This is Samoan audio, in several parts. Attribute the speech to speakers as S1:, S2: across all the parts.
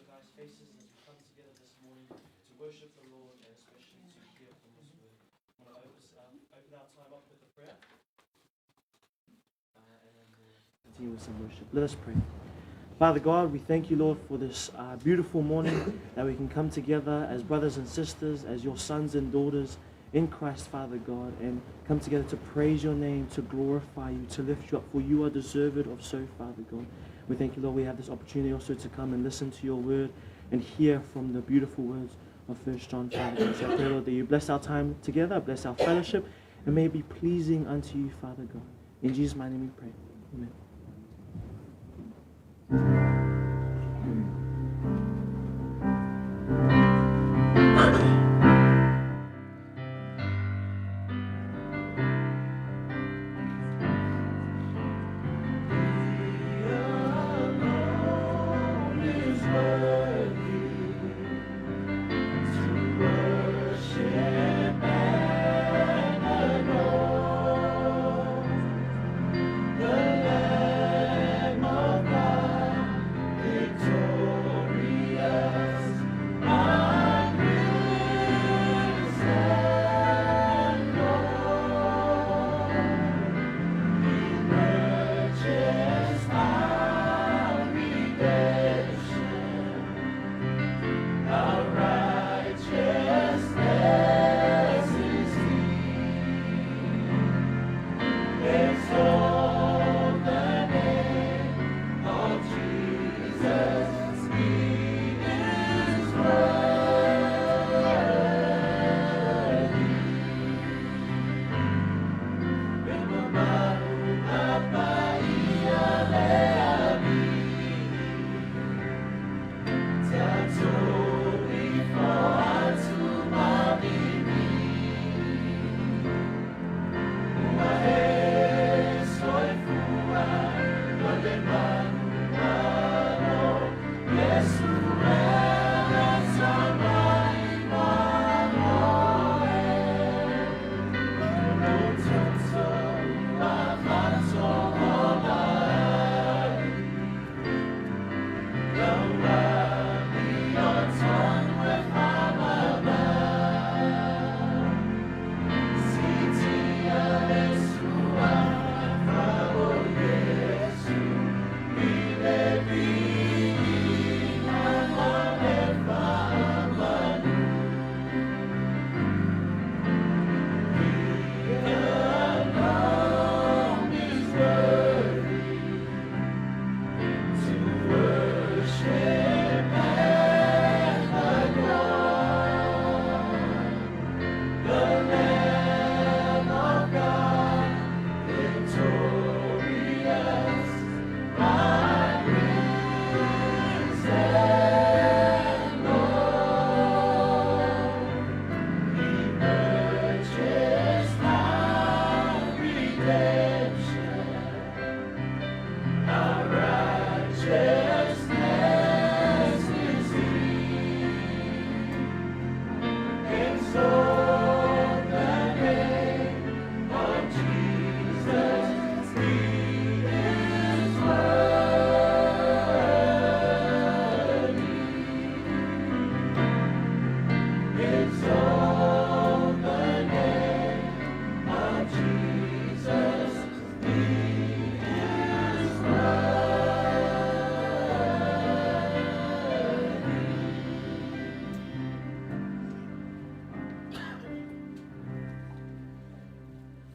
S1: guys' faces as we come together this morning to worship the Lord and especially to hear from His word. I want to open, open our time up with a prayer. And then we'll continue with some worship. Let us pray. Father God, we thank you, Lord, for this beautiful morning that we can come together as brothers and sisters, as your sons and daughters in Christ, Father God, and come together to praise your name, to glorify you, to lift you up, for you are deserved of so, Father God. We thank you, Lord, we have this opportunity also to come and listen to your word and hear from the beautiful words of 1 John, Father God. So I pray, Lord, that you bless our time together, bless our fellowship, and may it be pleasing unto you, Father God. In Jesus' mighty name we pray. Amen.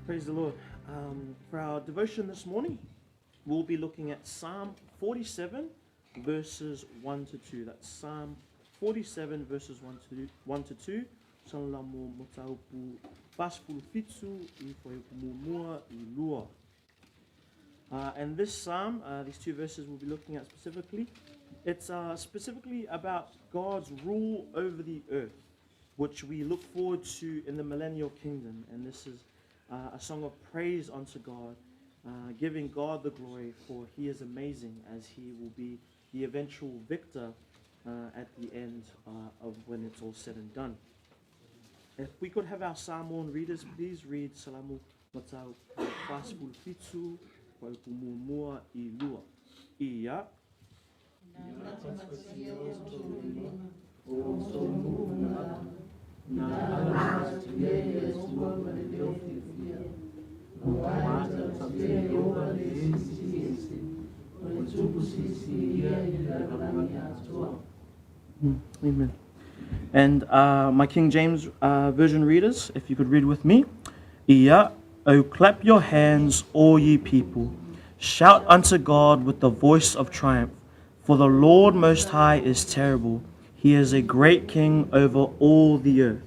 S1: Praise the Lord. For our devotion this morning, we'll be looking at Psalm 47, verses 1 to 2. That's Psalm 47, verses 1 to 1 to 2. Salamo mataupu 47 i fuaiupu muamua i lua. And this psalm, these two verses we'll be looking at specifically, it's specifically about God's rule over the earth, which we look forward to in the millennial kingdom. And this is a song of praise unto God, giving God the glory, for he is amazing, as he will be the eventual victor at the end of when it's all said and done. If we could have our Samoan readers, please read Salamo Mataupu 47 fuaiupu muamua i lua. Ia. Amen. And my King James Version readers, if you could read with me. Ia, O clap your hands, all ye people. Shout unto God with the voice of triumph. For the Lord Most High is terrible. He is a great king over all the earth.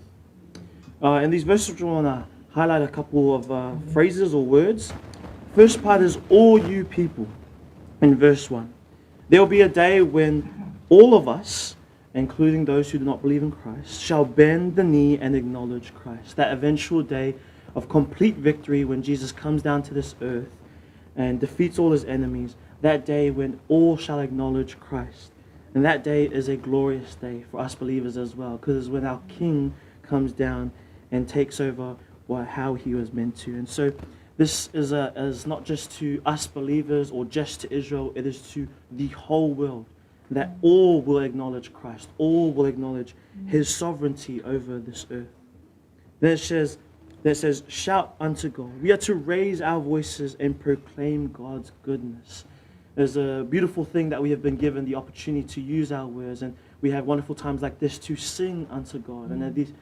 S1: In these verses, we want to highlight a couple of phrases or words. First part is all you people in verse 1. There will be a day when all of us, including those who do not believe in Christ, shall bend the knee and acknowledge Christ. That eventual day of complete victory when Jesus comes down to this earth and defeats all his enemies, that day when all shall acknowledge Christ. And that day is a glorious day for us believers as well, because it's when our King comes down and takes over how he was meant to. And so this is not just to us believers or just to Israel, it is to the whole world, that all will acknowledge Christ, all will acknowledge his sovereignty over this earth. Then it says, shout unto God. We are to raise our voices and proclaim God's goodness. There's a beautiful thing that we have been given the opportunity to use our words, and we have wonderful times like this to sing unto God. And these,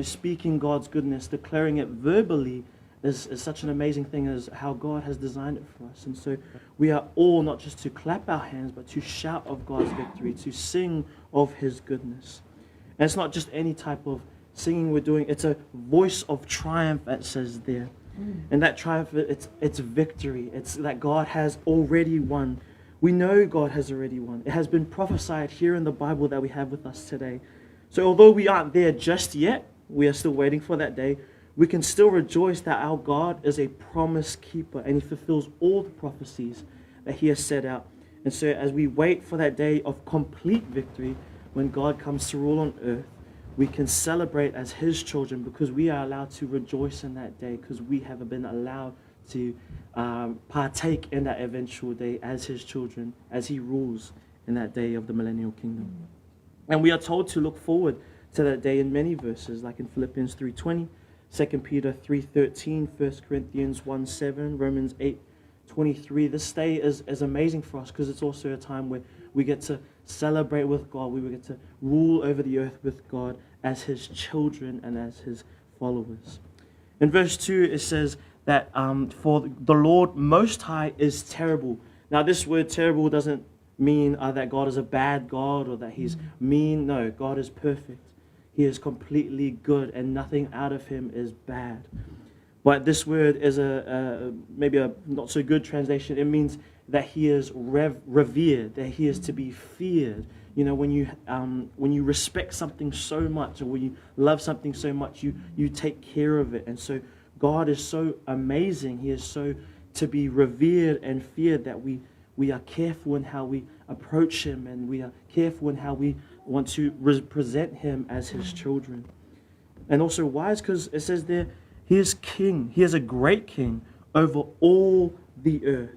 S1: speaking God's goodness, declaring it verbally is such an amazing thing as how God has designed it for us. And so we are all not just to clap our hands, but to shout of God's victory, to sing of his goodness. And it's not just any type of singing we're doing, it's a voice of triumph, it says there. And that triumph, it's victory. It's that God has already won. We know God has already won. It has been prophesied here in the Bible that we have with us today. So although we aren't there just yet, we are still waiting for that day, we can still rejoice that our God is a promise keeper and he fulfills all the prophecies that he has set out. And so as we wait for that day of complete victory, when God comes to rule on earth, we can celebrate as his children because we are allowed to rejoice in that day, because we have been allowed to partake in that eventual day as his children, as he rules in that day of the millennial kingdom. And we are told to look forward to that day in many verses, like in Philippians 3:20, 2 Peter 3:13, 1 Corinthians 1:7, Romans 8:23. This day is amazing for us because it's also a time where we get to celebrate with God. We get to rule over the earth with God as his children and as his followers. In verse 2, it says that for the Lord Most High is terrible. Now, this word terrible doesn't mean that God is a bad God or that he's mean. No, God is perfect. He is completely good and nothing out of him is bad. But this word is a maybe a not so good translation. It means that he is revered, that he is to be feared. You know, when you respect something so much or when you love something so much, you take care of it. And so God is so amazing. He is so to be revered and feared that we are careful in how we approach him, and we are careful in how we want to represent him as his children. And also wise, because it says there, he is king. He is a great king over all the earth,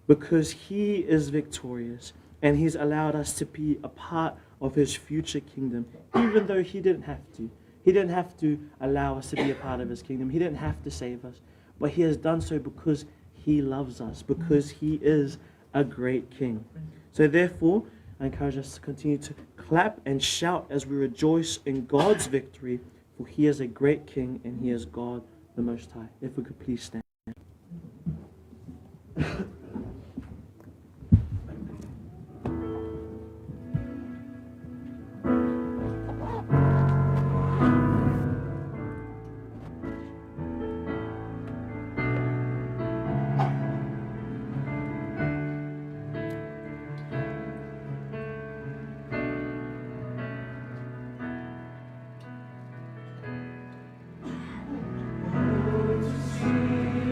S1: because he is victorious and he's allowed us to be a part of his future kingdom, even though he didn't have to. He didn't have to allow us to be a part of his kingdom. He didn't have to save us, but he has done so because he loves us, because he is a great king. So therefore, I encourage us to continue to clap and shout as we rejoice in God's victory, for he is a great king and he is God the Most High. If we could please stand.
S2: See.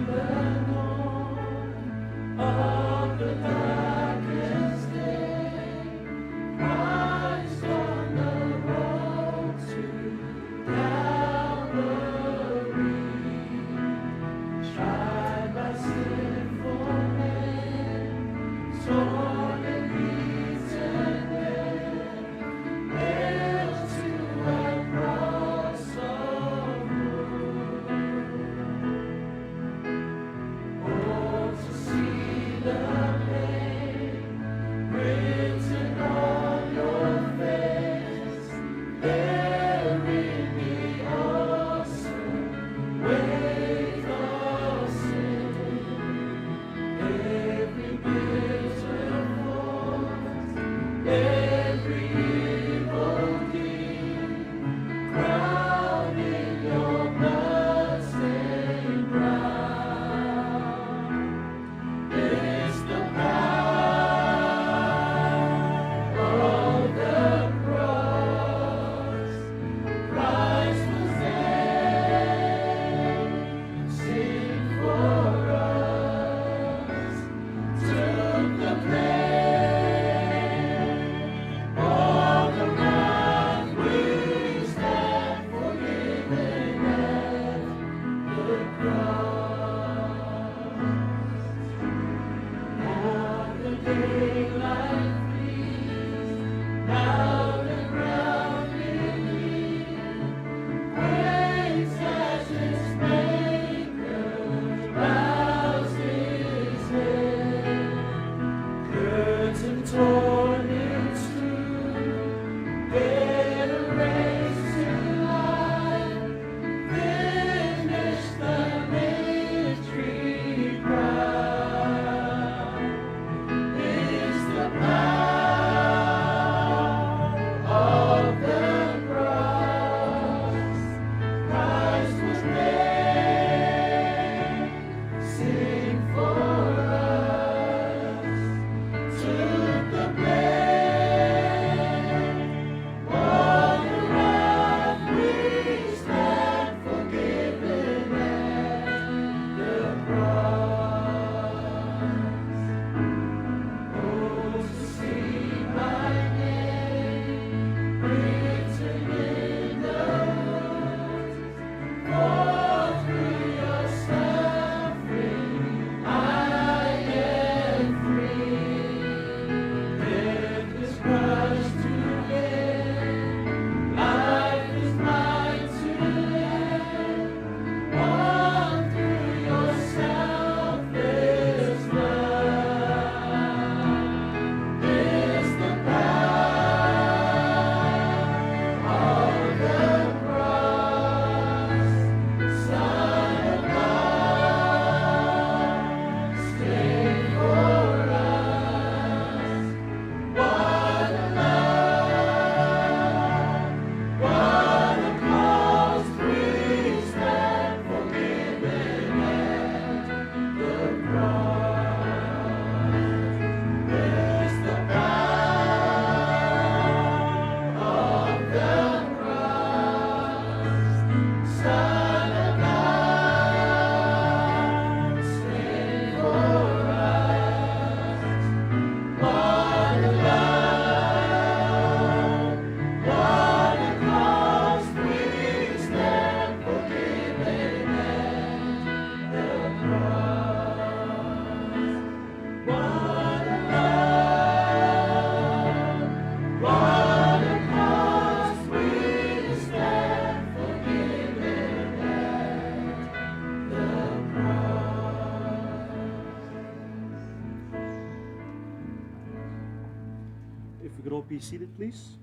S1: If we could all be seated, please.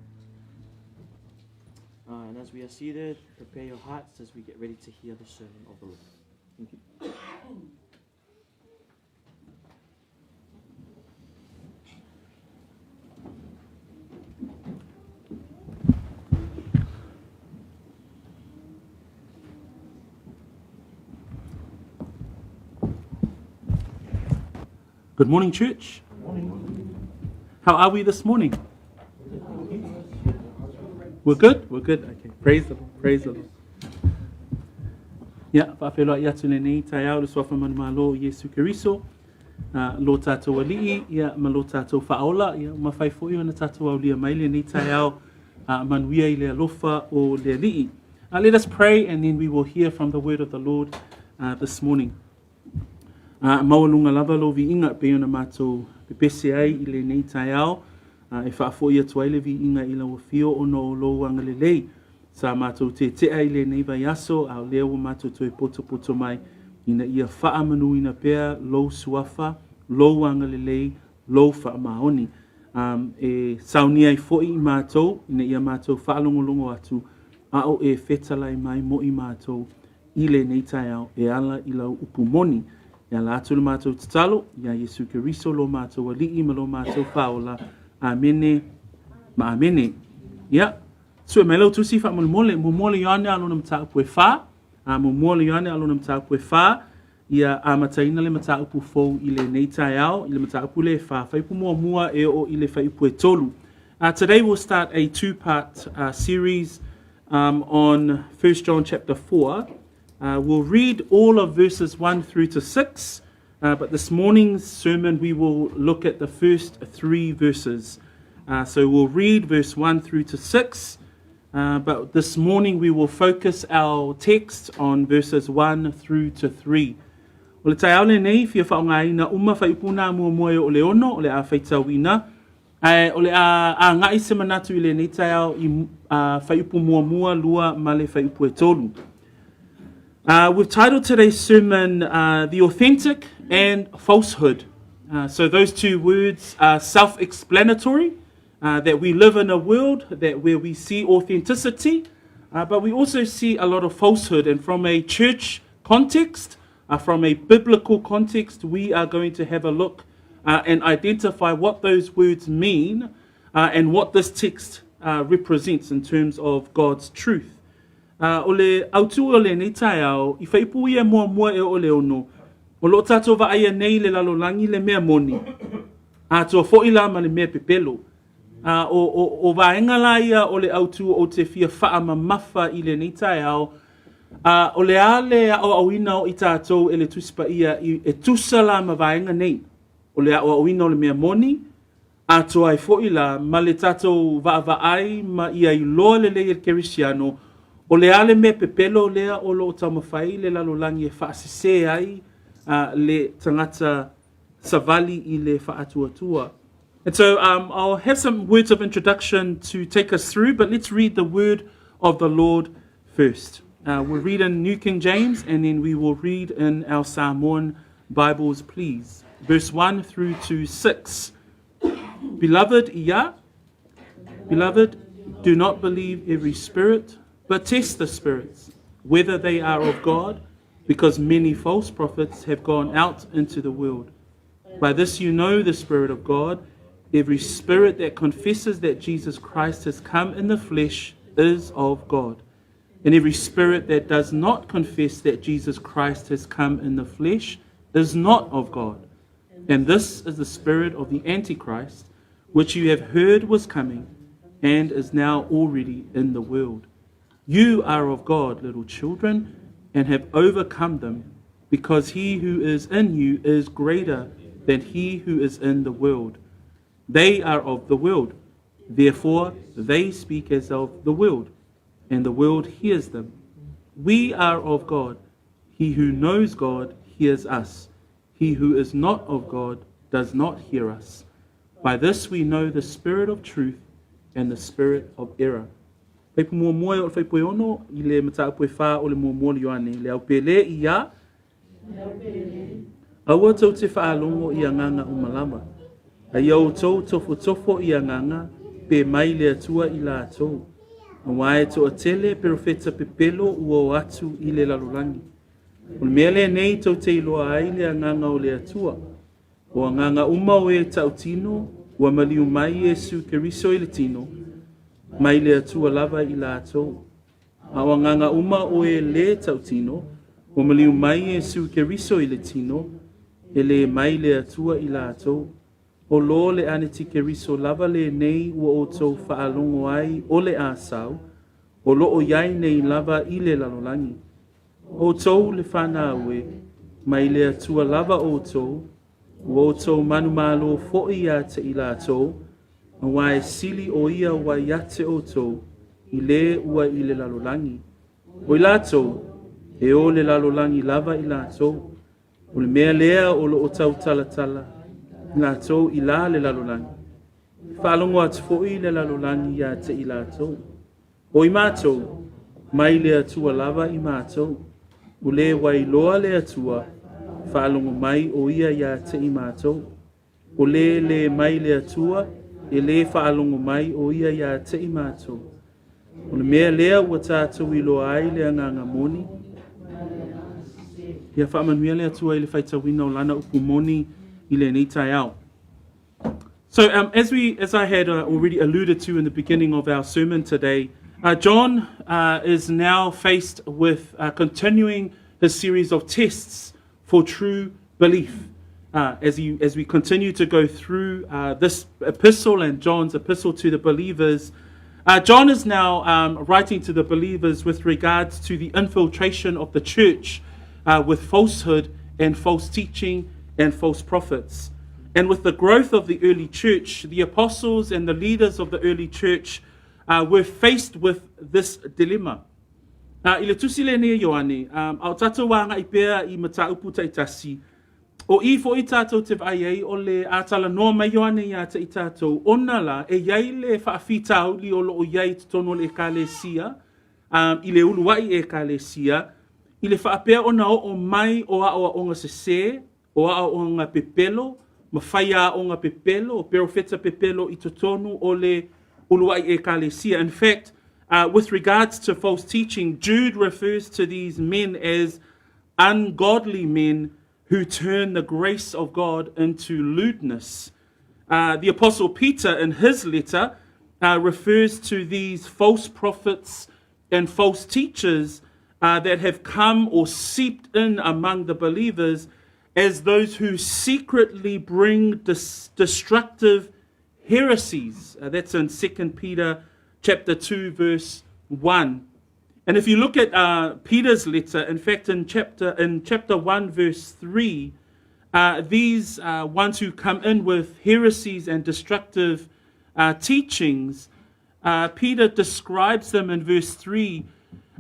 S1: And as we are seated, prepare your hearts as we get ready to hear the sermon of the Lord. Thank you.
S2: Good morning, church.
S1: Good morning.
S2: How are we this morning? We're good? We're good. Okay. Praise the Lord. Praise the Lord. Ia, faafeiloai atu lenei taeao i le suafa manumalo o Iesu Keriso, lo tātou Alii, ia, ma lo tātou Faaola, ia, ua mafai foi ona tātou aulia mai lenei taeao manuia i le alofa o le Alii. Let us pray and then we will hear from the word of the Lord this morning. Maualuga lava lou viiga e pei ona matou pepese ai i lenei taeao, e faafoi atu ai le viiga i lau afio ona o lou agalelei. Sa matou tetea i lenei vaiaso, a o lea ua matou toe potopoto mai ina ia faamanuina pea lou suafa, lou agalelei, lou faamaoni. E saunia ai foi i matou ina ia matou faalogologo atu a o e fetalai mai mo i matou i lenei taeao e ala i lau upu moni. E ala atu le matou tatalo iā Iesu Keriso lo matou Alii ma lo matou Faaola. Amene ma amene. Ia, sue mai lau tusi faamolemole, muamua le Ioane a lona mataupu e whā, a muamua le Ioane a lona mataupu e whā, ia amataina le mataupu fou i lenei taeao, i le mataupu le e whā, whaiupu muamua e oo i le whaiupu e tolu. Today we'll start a two-part series on 1 John chapter 4. We'll read all of verses 1 through to 6, but this morning's sermon we will look at the first three verses. So we'll read verse 1 through to 6, but this morning we will focus our text on verses 1 through to 3. O le taeao lenei, fia faaaogaina uma faaiupu na muamua e oo i le ono, o le a faitauina, ae o le a agai se manatu i lenei taeao i faaiupu muamua, lua ma le faaiupu e tolu. We've titled today's sermon The Authentic and Falsehood. So those two words are self-explanatory, that we live in a world that where we see authenticity, but we also see a lot of falsehood. And from a church context, from a biblical context, we are going to have a look and identify what those words mean and what this text represents in terms of God's truth. O le autū o lenei taeao, i faaiupu ia muamua e oo i le ono, o lo o tātou vaaia nei le lalolagi le mea moni, atoa foi la ma le mea pepelo. A, o, o, o vaega la ia o le autū ou te fia faamamafa i lenei taeao, a, o le a le aoaoina o i tātou e le Tusi Paia i, e tusa la ma vaega nei, o le aoaoina o le mea moni, atoa ai foi la ma le tatou vaavaai ma ia iloa lelei e le kerisiano, o le a le mea pepelo lea o lo o taumafai le lalolagi e faasesē ai a, le tagata savali i le faatuatua. And so I'll have some words of introduction to take us through, but let's read the word of the Lord first. We'll read in New King James and then we will read in our Samoan Bibles, please. Verse 1 through to 6. Beloved, ia, beloved, do not believe every spirit, but test the spirits, whether they are of God, because many false prophets have gone out into the world. By this you know the Spirit of God. Every spirit that confesses that Jesus Christ has come in the flesh is of God. And every spirit that does not confess that Jesus Christ has come in the flesh is not of God. And this is the spirit of the Antichrist, which you have heard was coming and is now already in the world. You are of God, little children, and have overcome them, because he who is in you is greater than he who is in the world. They are of the world, therefore they speak as of the world, and the world hears them. We are of God. He who knows God hears us. He who is not of God does not hear us. By this we know the spirit of truth and the spirit of error. Faipu muamua e o le faipu e ono i le mataupu e whā o le muamua le Ioane. Le au pele i a. Aua tou te whaalongo i anganga o malama. A ia o tou tofotofo i anganga, pe mai le atua i la tou. Auā e toatele perofeta pepelo ua o atu i le lalolagi. O le mea lenei tou te iloa ai le agaga o le Atua. O agaga uma o e tautino, ua maliu mai Iesu Keriso i le tino, mai le Atua lava i latou. A o agaga uma o e lē tautino, ua maliu mai Iesu Keriso i le tino, e lē mai le Atua i latou. O lo le Anitikeriso lava lenei ua outou faalogo ai o le a sau, o loo iai nei lava i le lalolagi. O outou le fanau e, mai le Atua lava outou, ua outou manumalo foʻi ia te i latou, auā e sili o ia ua ia te outou, i lē ua i le lalolagi. O i latou, e o le lalolagi lava i latou. O le mea lea o loo tautalatala i latou i la le lalolagi. E faalogo atu foʻi le lalolagi ia te i latou. O i matou, mai le Atua lava i matou. O le ua iloa le Atua, faalogo mai o ia ia te i matou. O le lē mai le Atua, e lē faalogo mai o ia ia te i matou. O le mea lea ua tatou iloa ai le agaga moni, Ia faamanuia le Atua i le faitauina o lana upu moni i lenei taeao. So, as I had already alluded to in the beginning of our sermon today, John is now faced with continuing his series of tests for true belief. As we continue to go through this epistle and John's epistle to the believers, John is now writing to the believers with regards to the infiltration of the church with falsehood and false teaching and false prophets. And with the growth of the early church, the apostles and the leaders of the early church were faced with this dilemma. I le tusi lenei e Ioane, a o tatou agaʻi pea i mataupu taitasi, o i foʻi tatou te vaai ai o le a talanoa mai Ioane iā te i tatou, ona la e iai le faafitauli o loo iai i totonu o le Ekalesia, i le uluaʻi Ekalesia, i le faapea ona oo mai o aʻoaʻoga sesē, o aʻoaʻoga pepelo, ma faiaoga pepelo, o perofeta pepelo i totonu o le uluaʻi Ekalesia. In fact, with regards to false teaching, Jude refers to these men as ungodly men who turn the grace of God into lewdness. The Apostle Peter, in his letter, refers to these false prophets and false teachers that have come or seeped in among the believers as those who secretly bring destructive heresies. That's in 2 Peter chapter 2 verse 1. And if you look at Peter's letter, in fact, in chapter 1 verse 3, these ones who come in with heresies and destructive teachings, Peter describes them in verse 3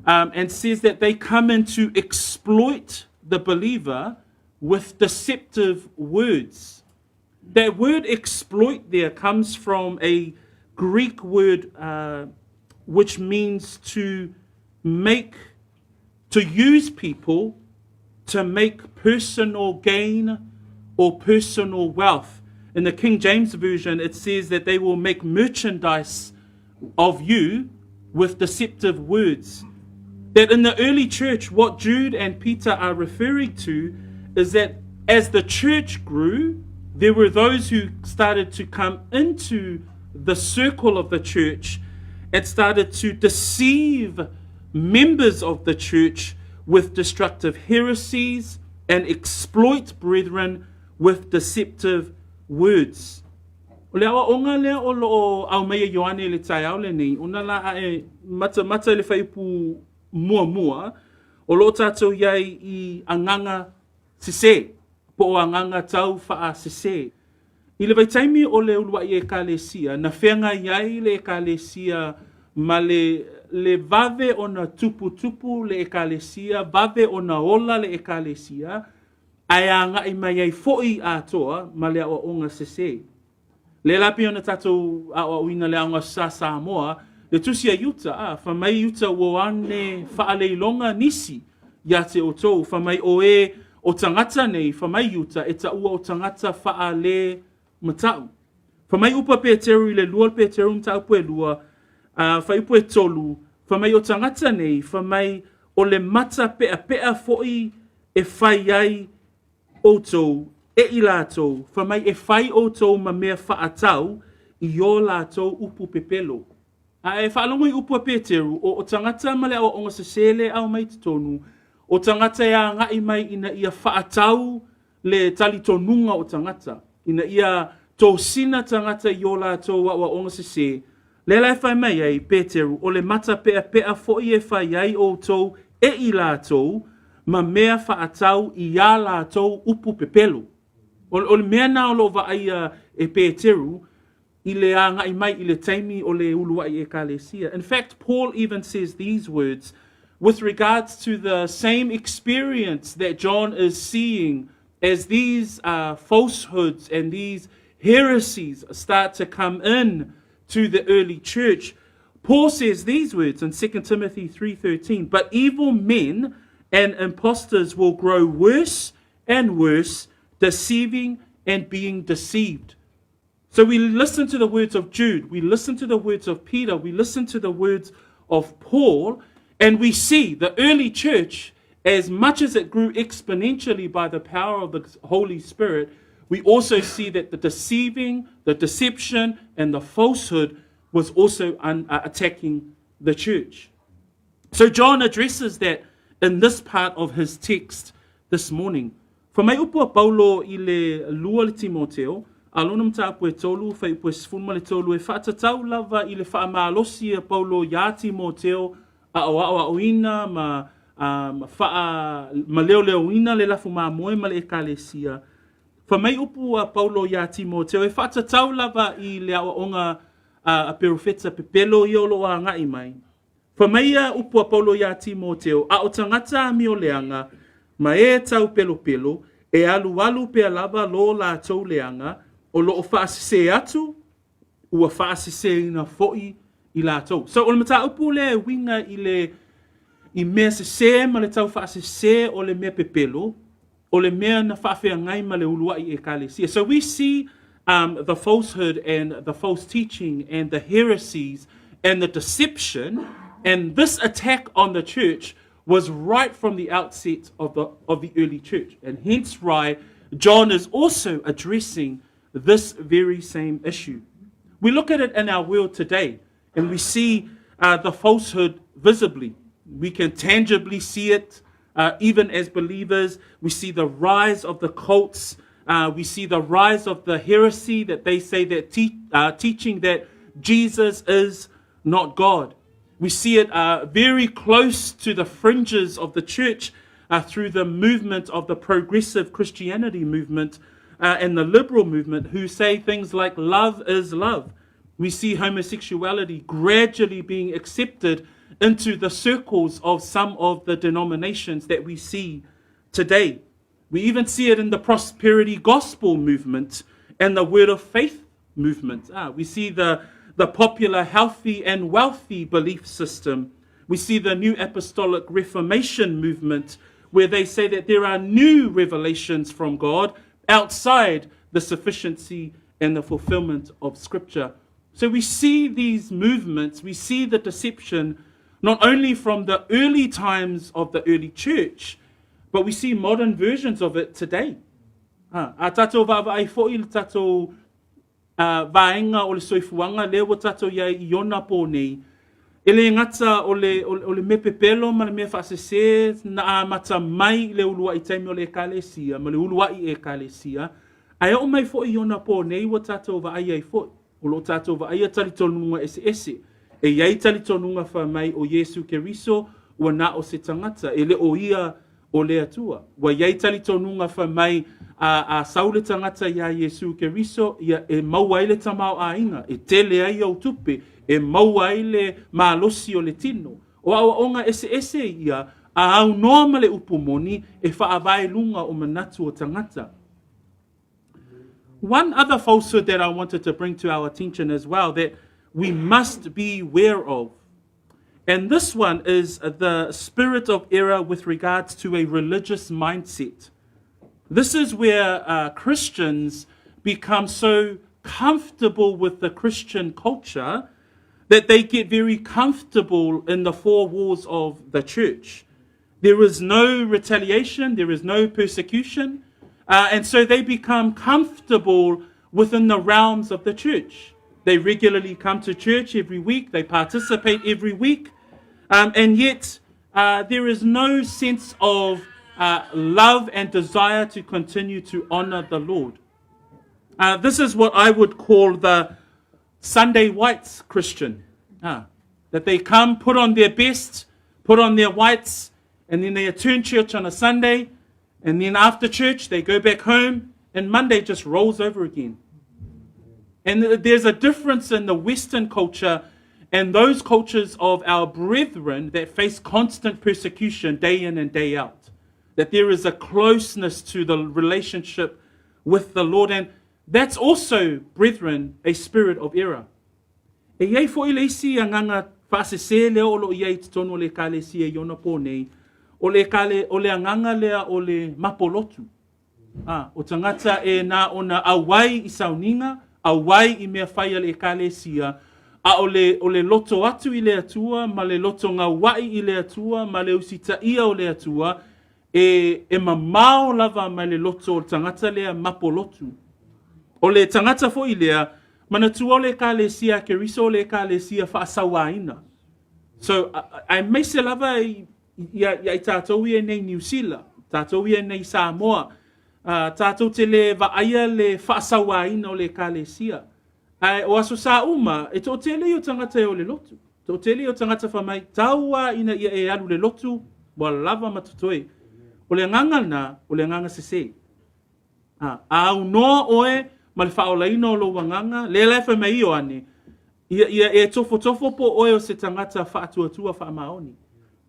S2: and says that they come in to exploit the believer with deceptive words. That word "exploit" there comes from a Greek word which means to use people to make personal gain or personal wealth. In the King James Version, it says that they will make merchandise of you with deceptive words. That in the early church, what Jude and Peter are referring to is that as the church grew, there were those who started to come into the circle of the church and started to deceive members of the church with destructive heresies and exploit brethren with deceptive words. O le aoaoga lea o lo o aumaia e Ioane i le taeao lenei, ona la a e matamata i le fuaiupu muamua, o lo o tatou i ai i agaga sesē, po o agaga tau faasesē. I le vaitaimi o le uluai ekalesia, na feagai ai le ekalesia ma le, le vave ona tuputupu le ekalesia, vave ona ola le ekalesia, ae agai mai ai foi atoa ma le aoaoga sesē. Lea la pei ona tatou aoaoina le Aoga Sa Samoa, le tusi a Iuta, a, fai mai Iuta ua ane faaleiloga nisi ia te outou, fai mai o e o tagata nei, fai mai Iuta, e taua o tagata faale matau. Fai mai upu a Peteru i le lua o Peteru mataupu e lua, a, fuaiupu e tolu, fai mai o tagata nei, fai mai o le mata peapea foi e fai ai outou e i latou, fai mai e fai outou ma mea faatau i o latou upu pepelo. A e faalogo i upu a Peteru, o, o tagata ma le aoaoga sesē lea e aumai i totonu, o tagata e agai mai ina ia faatau le talitonuga o tagata, ina ia tosina tagata i o latou aoaoga sesē. Lea la e fai mai ai Peteru, o le mata peapea foi e fai ai outou e i latou ma mea faatau i ā latou upu pepelo. O, o le mea na o lo o vaaia e Peteru i le agai mai i le taimi o le uluai ekalesia. In fact, Paul even says these words with regards to the same experience that John is seeing as these falsehoods and these heresies start to come in to the early church. Paul says these words in 2 Timothy 3:13, "But evil men and impostors will grow worse and worse, deceiving and being deceived." So we listen to the words of Jude, we listen to the words of Peter, we listen to the words of Paul, and we see the early church, as much as it grew exponentially by the power of the Holy Spirit, we also see that the deceiving, the deception, and the falsehood was also attacking the church. So John addresses that in this part of his text this morning. Fai mai upu a Paulo i le lua le Timoteo, a lona mataupu e tolu, fuaiupu e 13, e faatatau lava i le faamalosi a Paulo iā Timoteo a o aoaoina ma, ma faa, ma leoleoina le lafu mamoe ma le ekalesia. Fai mai upu a Paulo iā Timoteo e faatatau lava i le aoaoga a perofeta pepelo ia o lo o agai mai. Fai mai ia upu a Paulo iā Timoteo, a o tagata amioleaga, ma e taupelopelo, e alualu pea lava lo latou leaga, o lo o faasesē atu, ua faasesēina foi i latou. So, o le mataupu lea e uiga i le i mea sesē ma le tau faasesē o le mea pepelo, o le mea na faafeagai ma le uluai ekalesia. So we see the falsehood and the false teaching and the heresies and the deception and this attack on the church was right from the outset of the early church. And hence why John is also addressing this very same issue. We look at it in our world today and we see the falsehood visibly. We can tangibly see it even as believers. We see the rise of the cults. We see the rise of the heresy that they say that teaching that Jesus is not God. We see it very close to the fringes of the church through the movement of the progressive Christianity movement and the liberal movement who say things like love is love. We see homosexuality gradually being accepted into the circles of some of the denominations that we see today. We even see it in the prosperity gospel movement and the word of faith movement. We see the popular healthy and wealthy belief system. We see the New Apostolic Reformation movement, where they say that there are new revelations from God outside the sufficiency and the fulfillment of Scripture. So we see these movements, we see the deception not only from the early times of the early church, but we see modern versions of it today. A tatou vaavaai foi le tatou vaega o le soifuaga lea ua tatou i ai i ona pō nei, e le gata o le, o, o le mea pepelo ma le mea faasesē na amata mai i le uluai taimi o le ekalesia ma le uluai ekalesia, Ae oo mai foi i onapō nei ua tātou vaai ai foi, o lo o tātou vaaia talitonuga eseese. E i ai talitonuga fai mai o Iesu Keriso ua na o se tagata, e le o ia o le Atua. Ua i ai talitonuga fai mai a, a sau le tagata iā Iesu Keriso, ia e maua ai le tamaoaiga, e tele ai ou tupe, e maua ai le malosi o le tino. O aoaoga eseese ia, a aunoa ma le upu moni, e faavae i luga o manatu o tagata. One other falsehood that I wanted to bring to our attention as well that we must be aware of. And this one is the spirit of error with regards to a religious mindset. This is where Christians become so comfortable with the Christian culture that they get very comfortable in the four walls of the church. There is no retaliation, there is no persecution, and so they become comfortable within the realms of the church. They regularly come to church every week, they participate every week, and yet there is no sense of love and desire to continue to honor the Lord. This is what I would call the Sunday whites Christian. That they come, put on their best, put on their whites, and then they attend church on a Sunday, and then after church they go back home, and Monday just rolls over again. And there's a difference in the Western culture and those cultures of our brethren that face constant persecution day in and day out. That there is a closeness to the relationship with the Lord. And that's also, brethren, a spirit of error. E i ai foi le isi agaga faasesē lea o lo o i ai i totonu o le Ekalesia i ona pō nei, o le ekale, o le agaga lea o le mapolotu. A, o tagata e na ona auai i sauniga, auai i mea fai a le Ekalesia, a o le, o le loto atu i le Atua ma le loto gauaʻi i le Atua ma le usitaia o le Atua, e, e mamao lava mai le loto o le tagata lea mapolotu. O le tagata foi lea, manatua o le Ekalesia a Keriso o le Ekalesia faasauāina. So, aemaise lava i, ia, ia i tātou ia nei Niu Sila, tātou ia nei Samoa, tātou te le vaaia le faasauāina o le Ekalesia. Ae o Aso Sa uma, e toatele ia o tagata e o le lotu. Toatele ia o tagata fai mai, tau a ina ia e alu le lotu, ua lava ma totoe. O le agaga lena, o le agaga sesē. A, a aunoa oe ma le faaolaina o lou agaga, lea la e fai mai Ioane, ia, ia e tofotofo po oe o se tagata faatuatua faamaoni.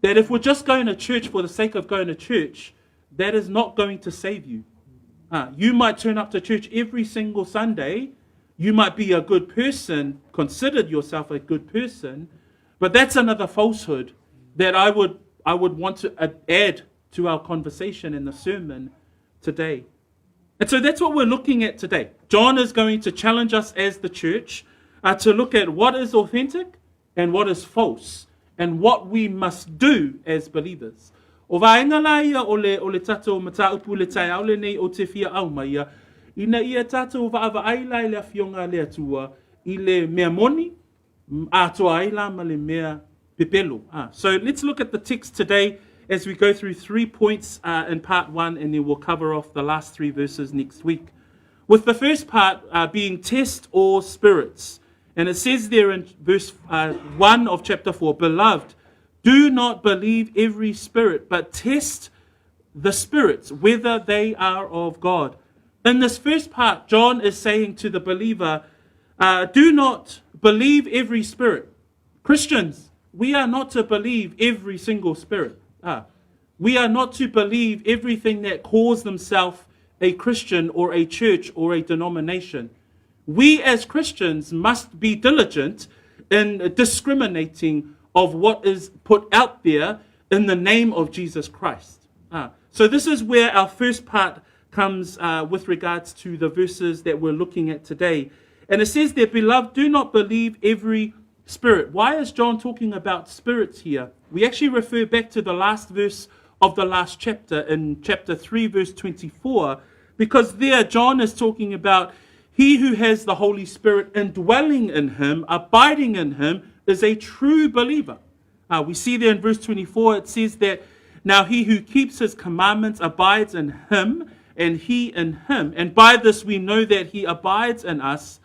S2: That if we're just going to church for the sake of going to church, that is not going to save you. You might turn up to church every single Sunday. You might be a good person, considered yourself a good person, but that's another falsehood that I would want to add to our conversation in the sermon today. And so that's what we're looking at today. John is going to challenge us as the church to look at what is authentic and what is false and what we must do as believers. O vaega la ia o le, o le tatou mataupu le taeao lenei o te fia au mai ia, ina ia tatou vaavaai la i le afioga a le Atua i le mea moni, atoa ai la ma le mea pepelo. Ah, so let's look at the text today as we go through three points in part one, and then we'll cover off the last three verses next week. With the first part being test all spirits. And it says there in verse 1 of chapter 4, Beloved, do not believe every spirit, but test the spirits, whether they are of God. In this first part, John is saying to the believer, do not believe every spirit. Christians, we are not to believe every single spirit. We are not to believe everything that calls themselves a Christian or a church or a denomination. We as Christians must be diligent in discriminating of what is put out there in the name of Jesus Christ. So this is where our first part comes with regards to the verses that we're looking at today. And it says there, Beloved, do not believe every spirit. Why is John talking about spirits here? We actually refer back to the last verse of the last chapter in chapter 3, verse 24, because there John is talking about he who has the Holy Spirit indwelling in him, abiding in him, is a true believer. We see there in verse 24, it says that now he who keeps his commandments abides in him, and he in him. And by this we know that he abides in us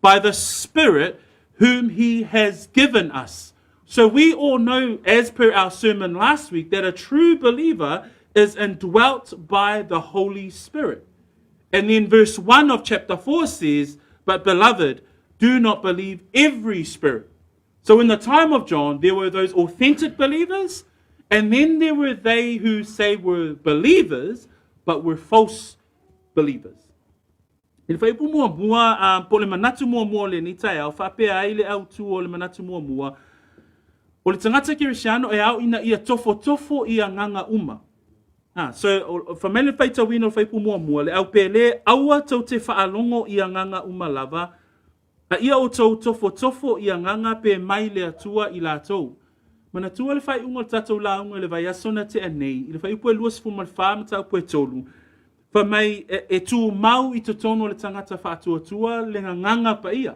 S2: by the Spirit whom he has given us. So we all know, as per our sermon last week, that a true believer is indwelt by the Holy Spirit. And then verse 1 of chapter 4 says, But beloved, do not believe every spirit. So in the time of John, there were those authentic believers, and then there were they who say were believers, but were false believers. I le fuaiupu muamua, ā, po o le manatu muamua o lenei taeao, faapea ai le autū o le manatu muamua, o le tagata kerisiano e ao ina ia tofotofo i agaga uma. Ā, so, fai mai le faitauina o le fuaiupu muamua, le au pele, aua tou te faalogo i agaga uma lava, A ia outou tofotofo i agaga pe mai le Atua i latou. Manatua le faaiuga o le tatou lauga i le vaiaso na tea nei, i le fuaiupu e 24 mataupu e 3, fai mai e, e tumau i totonu o le tagata faatuatua le gagaga paia.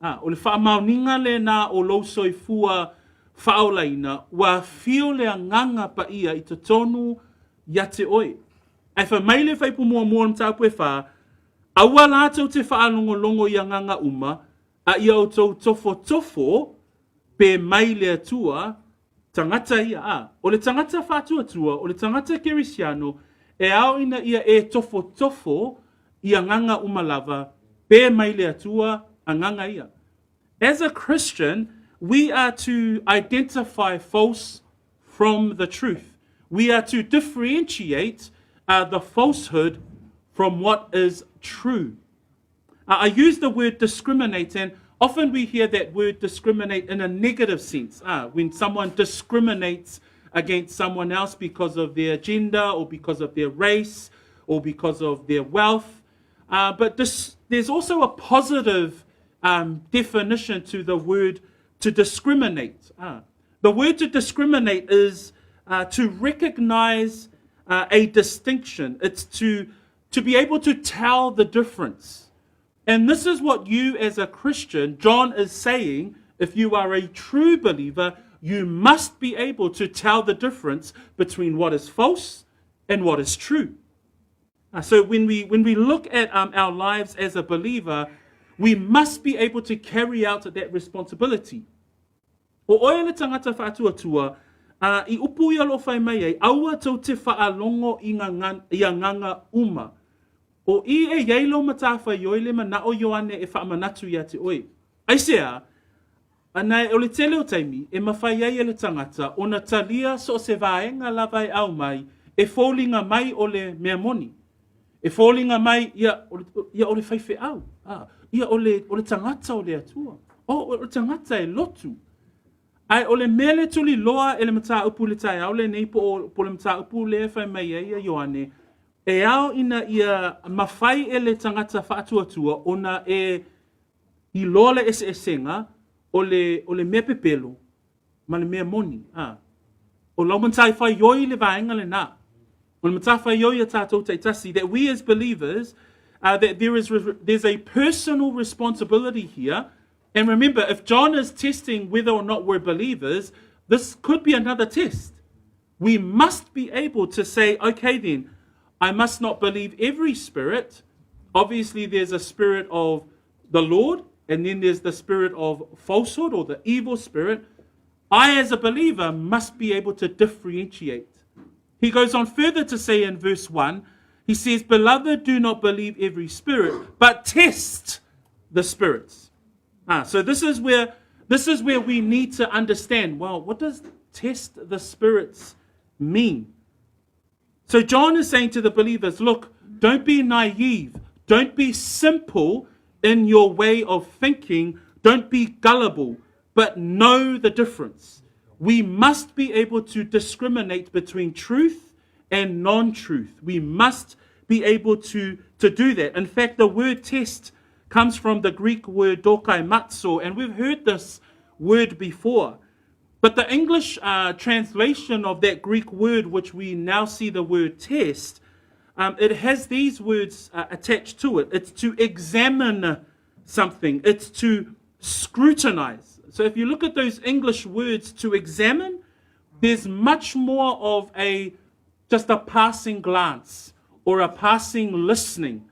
S2: A, o le faamaoniga lena o lou soifua faaolaina, ua afio le agaga paia i totonu ia te oe. Ae fai mai le fuaiupu muamua o le mataupu e 4, Aua latou te faalogologo i agaga uma, a ia outou tofotofo pe mai le Atua, tagata ia. A, o le tagata faatuatua, o le tagata kerisiano, e ao ina ia e tofotofo i agaga uma lava, pe mai le Atua, agaga ia. As a Christian, we are to identify false from the truth. We are to differentiate uh, the falsehood from what is true. Uh, I use the word discriminate, and often we hear that word discriminate in a negative sense. Uh, when someone discriminates against someone else because of their gender or because of their race or because of their wealth. Uh, but this, there's also a positive um, definition to the word to discriminate. Uh, the word to discriminate is uh, to recognize uh, a distinction. It's to, to be able to tell the difference. And this is what you, as a Christian, John is saying, if you are a true believer, you must be able to tell the difference between what is false and what is true. Uh, so when we, when we look at um, our lives as a believer, we must be able to carry out that responsibility. O oe le tangata whaatuatua, a i upu ia lo whai mai ai, aua tou te whaalongo i nga, i agaga uma. O i e iai lo matawhaioi le manao Ioane e whaamanatu ia te oe. Aisea, Ana o le tele o taimi e mawhai ai e le tangata ona talia so o se vaega lava e au mai e foliga mai o le mea moni. E foliga mai ia, ia o le faifeau, a, ia o le, o le tagata o le Atua. O, o le tagata e lotu. Ae o le mea le tuliloa e le mataupu i le taeao lenei po o, po o le mataupu lea e fai mai ai ia Ioane, e ao ina ia mafai e le tagata faatuatua ona e iloa le eseesega o le, o le mea pepelo ma le mea moni. A. O lau matawhaioi le vaega lena. O le matawhaioi a tātou taitasi, that we as believers, uh, that there is, there's a personal responsibility here. And remember, if John is testing whether or not we're believers, this could be another test. We must be able to say, okay then, I must not believe every spirit. Obviously, there's a spirit of the Lord, and then there's the spirit of falsehood or the evil spirit. I, as a believer, must be able to differentiate. He goes on further to say in verse 1, he says, Beloved, do not believe every spirit, but test the spirits. Ah, so this is where this is where we need to understand well, what does test the spirits mean? So John is saying to the believers, look, don't be naive. Don't be simple in your way of thinking. Don't be gullible, but know the difference. We must be able to discriminate between truth and non truth. We must be able to, to do that. In fact, the word test comes from the Greek word dokaimatso, and we've heard this word before. But the English uh, translation of that Greek word, which we now see the word test, um, it has these words uh, attached to it. It's to examine something, it's to scrutinize. So if you look at those English words to examine, there's much more of a just a passing glance or a passing listening.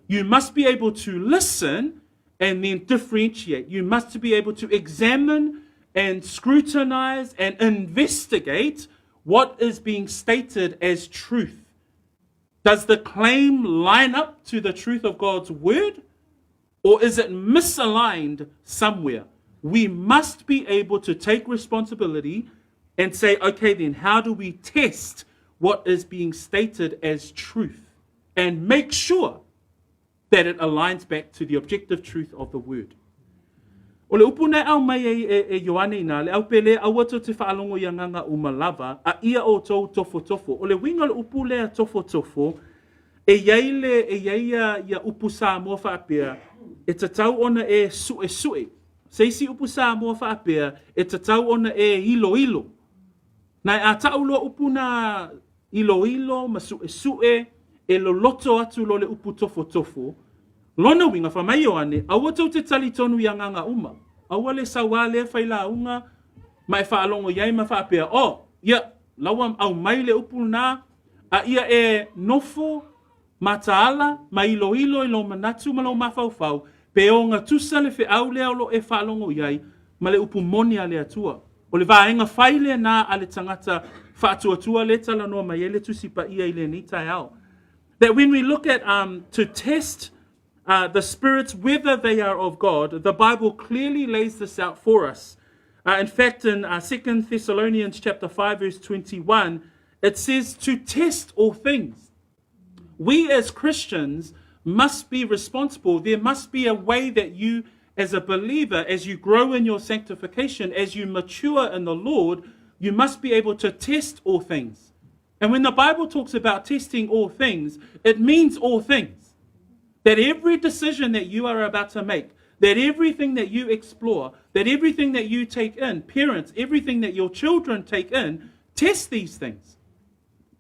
S2: You must be able to listen and then differentiate. You must be able to examine and scrutinize and investigate what is being stated as truth. Does the claim line up to the truth of God's word? Or is it misaligned somewhere? We must be able to take responsibility and say, okay, then, how do we test what is being stated as truth? And make sure that it aligns back to the objective truth of the word. O le upu na e aumai ai e, e Ioane inā, le au pele, aua tou te faalogo i agaga uma lava, a ia outou tofotofo. O le uiga o le upu lea tofotofo, e i ai le, e i ai ia, ia upu Samoa faapea, e tatau ona e suesue. Se isi upu Samoa faapea, e tatau ona e iloilo. Na e a ta'u loa upu na iloilo ma suesue, e loloto atu lo le upu tofotofo, lona uiga fai mai Ioane, aua tou te talitonu i agaga uma. Aua le sauā lea failauga ma e faalogo i ai ma faapea, oh, ia, laua aumai le upu lena, a ia e nofo mataala ma iloilo i lou manatu ma lou mafaufau, pe ogatusa le feau lea o lo o e faalogo i ai ma le upu moni a le Atua. O le vaega fai lena a le tagata faatuatua lea e talanoa mai ai le Tusi Paia i lenei taeao. That when we look at to test the spirits, whether they are of God, the Bible clearly lays this out for us. In fact, in 2 Thessalonians chapter 5, verse 21, it says to test all things. We as Christians must be responsible. There must be a way that you, as a believer, as you grow in your sanctification, as you mature in the Lord, you must be able to test all things. And when the Bible talks about testing all things, it means all things. That every decision that you are about to make, that everything that you explore, that everything that you take in, parents, everything that your children take in, test these things.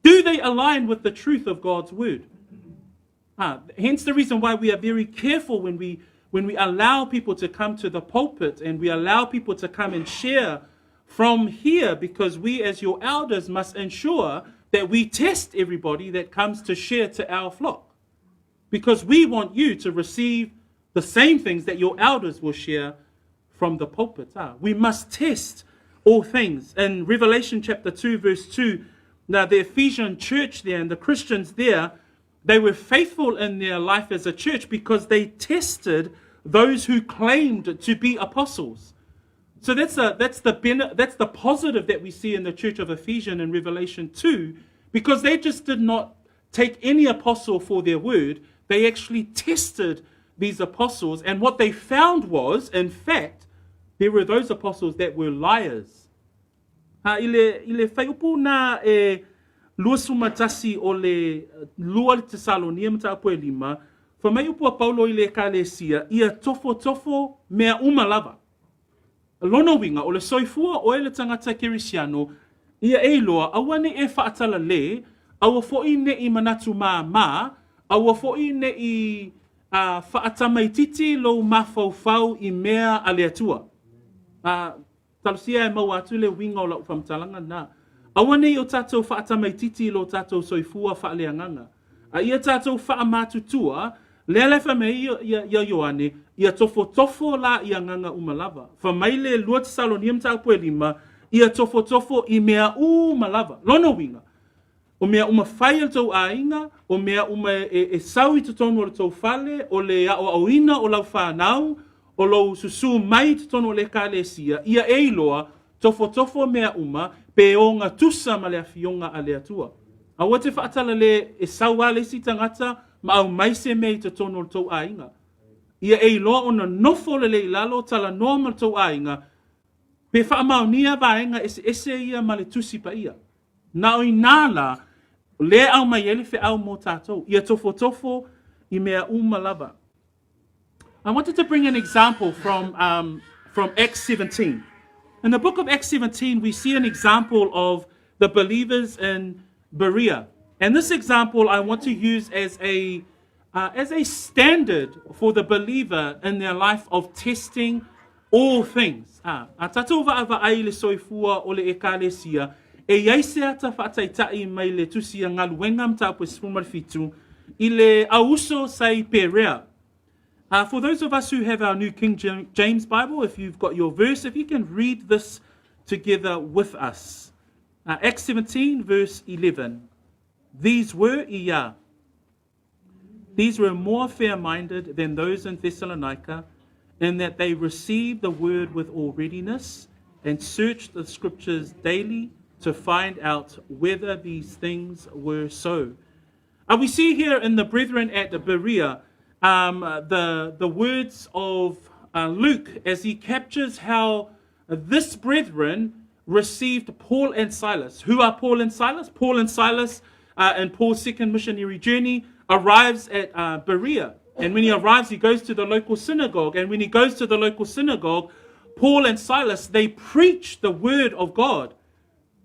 S2: Do they align with the truth of God's word? Hence the reason why we are very careful when we allow people to come to the pulpit and we allow people to come and share from here, because we as your elders must ensure that we test everybody that comes to share to our flock. Because we want you to receive the same things that your elders will share from the pulpit. We must test all things. In Revelation chapter 2, verse 2, now the Ephesian church there and the Christians there, they were faithful in their life as a church because they tested those who claimed to be apostles. So that's the positive that we see in the church of Ephesians in Revelation 2, because they just did not take any apostle for their word. They actually tested these apostles, and what they found was, in fact, there were those apostles that were liars. Ha, i le fuaiupu na e 21 o le 2 le Tesalonia mataupu e 5, fai mai upu a Paulo i le ekalesia, ia tofotofo mea uma lava. Lona uiga, o le soifua oe le tagata kerisiano, ia e iloa, aua ne'i e faatalale, aua fo'i ne'i manatu māmā, aua fo'i ne'i faatamaititi lou mafaufau i mea a le Atua. Talosia e maua atu le uiga o lau faamatalaga na. Aua nei o tatou faatamaititi i lo tatou soifua faaleagaga. A ia tatou faamatutua, lea le fai mai ia, ia Ioane, ia tofotofo la i agaga uma lava. Fai mai le 2 Tesalonia mataupu e 5, ia tofotofo i mea uma lava. Lona uiga, o mea uma fai e le tou aiga, o mea uma e sau i totonu o le tou fale, o le aoaoina o lau fanau, o lou susū mai i totonu o le ekalesia, ia e iloa, tofotofo mea uma, pe ogatusa ma le afioga a le Atua. Aua te faatalale e sau a le isi tagata ma aumai se mea i totonu o le tou aiga. Ia e iloa ona nofo lelei i lalo talanoa ma le tou aiga, pe faamaonia vaega eseese ia ma le Tusi Paia. Na o inā la, le aumai ai le feau mo tatou. Ia tofotofo i mea uma lava. I wanted to bring an example from Acts 17. In the book of Acts 17, we see an example of the believers in Berea. And this example I want to use as a standard for the believer in their life of testing all things. Ah, a tatou vaavaai le soifua o le ekalesia, e E i ai se ata faataitai mai le tusi a Galuega mataupu e 17 i le auuso sa i Perea. For those of us who have our New King James Bible, if you've got your verse, if you can read this together with us. Acts 17, verse 11. These were ia. These were more fair-minded than those in Thessalonica, in that they received the word with all readiness and searched the scriptures daily to find out whether these things were so. We see here in the brethren at Berea the, the words of Luke as he captures how this brethren received Paul and Silas. Who are Paul and Silas? Paul and Silas, in Paul's second missionary journey, arrives at Berea. And when he arrives, he goes to the local synagogue. And when he goes to the local synagogue, Paul and Silas, they preach the word of God.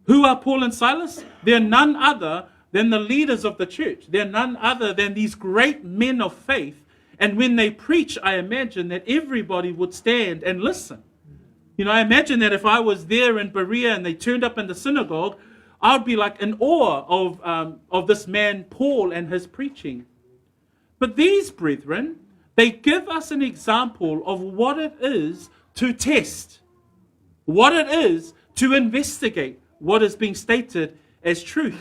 S2: Who are Paul and Silas? They're none other than the leaders of the church. They're none other than these great men of faith. And when they preach, I imagine that everybody would stand and listen. You know, I imagine that if I was there in Berea and they turned up in the synagogue, I'd be like in awe of, of this man, Paul, and his preaching. But these brethren, they give us an example of what it is to test, what it is to investigate what is being stated as truth.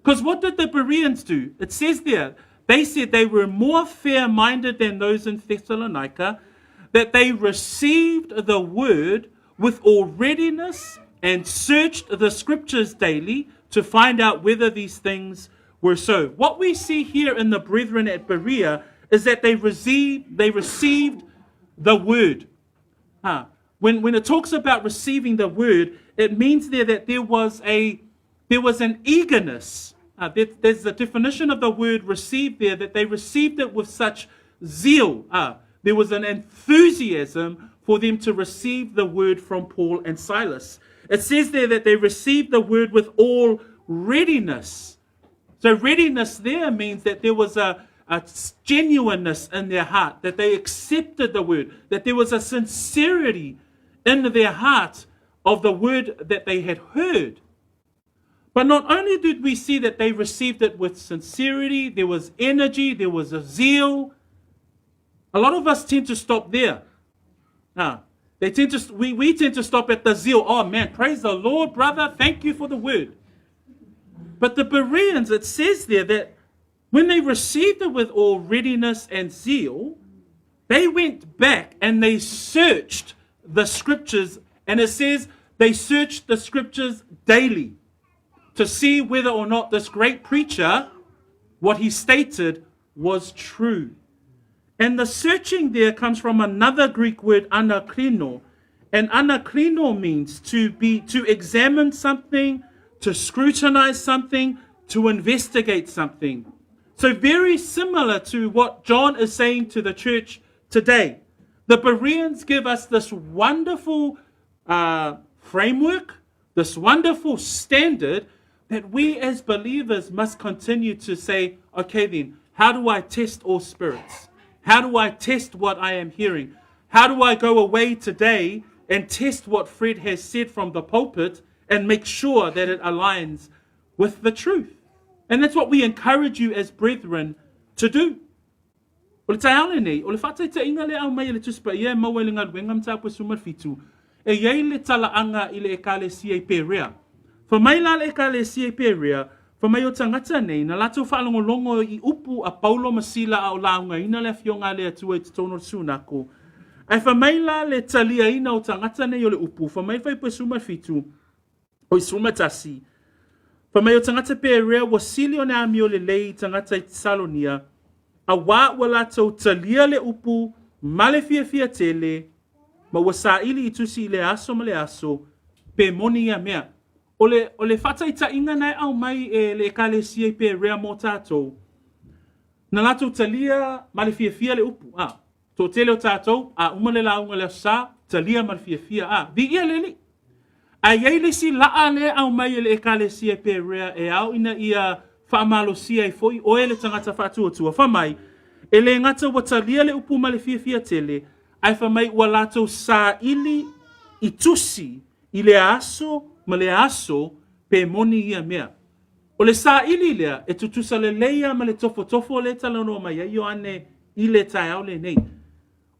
S2: Because what did the Bereans do? It says there, they said they were more fair minded than those in Thessalonica, that they received the word with all readiness and searched the scriptures daily to find out whether these things were so. What we see here in the brethren at Berea is that they received, they received the word. When, when it talks about receiving the word, it means there that there was, a, there was an eagerness. There, there's a definition of the word received there that they received it with such zeal. There was an enthusiasm for them to receive the word from Paul and Silas. It says there that they received the word with all readiness. So, readiness there means that there was a, a genuineness in their heart, that they accepted the word, that there was a sincerity in their heart of the word that they had heard. But not only did we see that they received it with sincerity, there was energy, there was a zeal. A lot of us tend to stop there. Ah, they tend to, we, we tend to stop at the zeal. Oh man, praise the Lord, brother. Thank you for the word. But the Bereans, it says there that when they received it with all readiness and zeal, they went back and they searched the scriptures. And it says they searched the scriptures daily to see whether or not this great preacher, what he stated, was true. And the searching there comes from another Greek word, anakrino. And anakrino means to be to examine something, to scrutinize something, to investigate something. So very similar to what John is saying to the church today. The Bereans give us this wonderful framework, this wonderful standard that we as believers must continue to say, okay, then, how do I test all spirits? How do I test what I am hearing? How do I go away today and test what Fred has said from the pulpit and make sure that it aligns with the truth? And that's what we encourage you as brethren to do. O le taeao lenei, o le faataitaiga lea e aumai e le Tusi Paia e maua i le Galuega Mataupu e 17, e i ai le talaaga i le Ekalesia i Perea. Fai mai la le Ekalesia i Perea, fai mai o tagata nei, na latou faalogologo i upu a Paulo ma Sila a o laugaina le Afioga a le Atua i totonu o le Sunako. Ae fai mai la le taliaina o tagata nei o le upu, fai mai le Fuaiupu e 17, o i 11, Fai mai o tagata Perea ua sili ona amio lelei i tagata i Tesalonia, auā ua latou talia le upu ma le fiafia tele, ma ua saili i tusi i lea aso ma lea aso, pe moni ia mea. O le, o le faataitaiga na e aumai e le Ekalesia i Perea mō tātou, na latou talia ma le fiafia le upu, ā, toatele o tātou, a uma le lauga i le Aso Sa, talia ma le fiafia, ā, viia le Alii. A i ai le isi laa lea e aumai e le Ekalesia i Perea e ao ina ia faamalosia ai foi oe le tagata faatuatua, fai mai, e le gata ua talia le upu ma le fiafia tele, ae fai mai ua latou saili i tusi i lea aso ma lea aso. pe moni ia mea. O le saili lea e tutusa lelei lava ma le tofotofo lea e talanoa mai ai Ioane i le taeao lenei.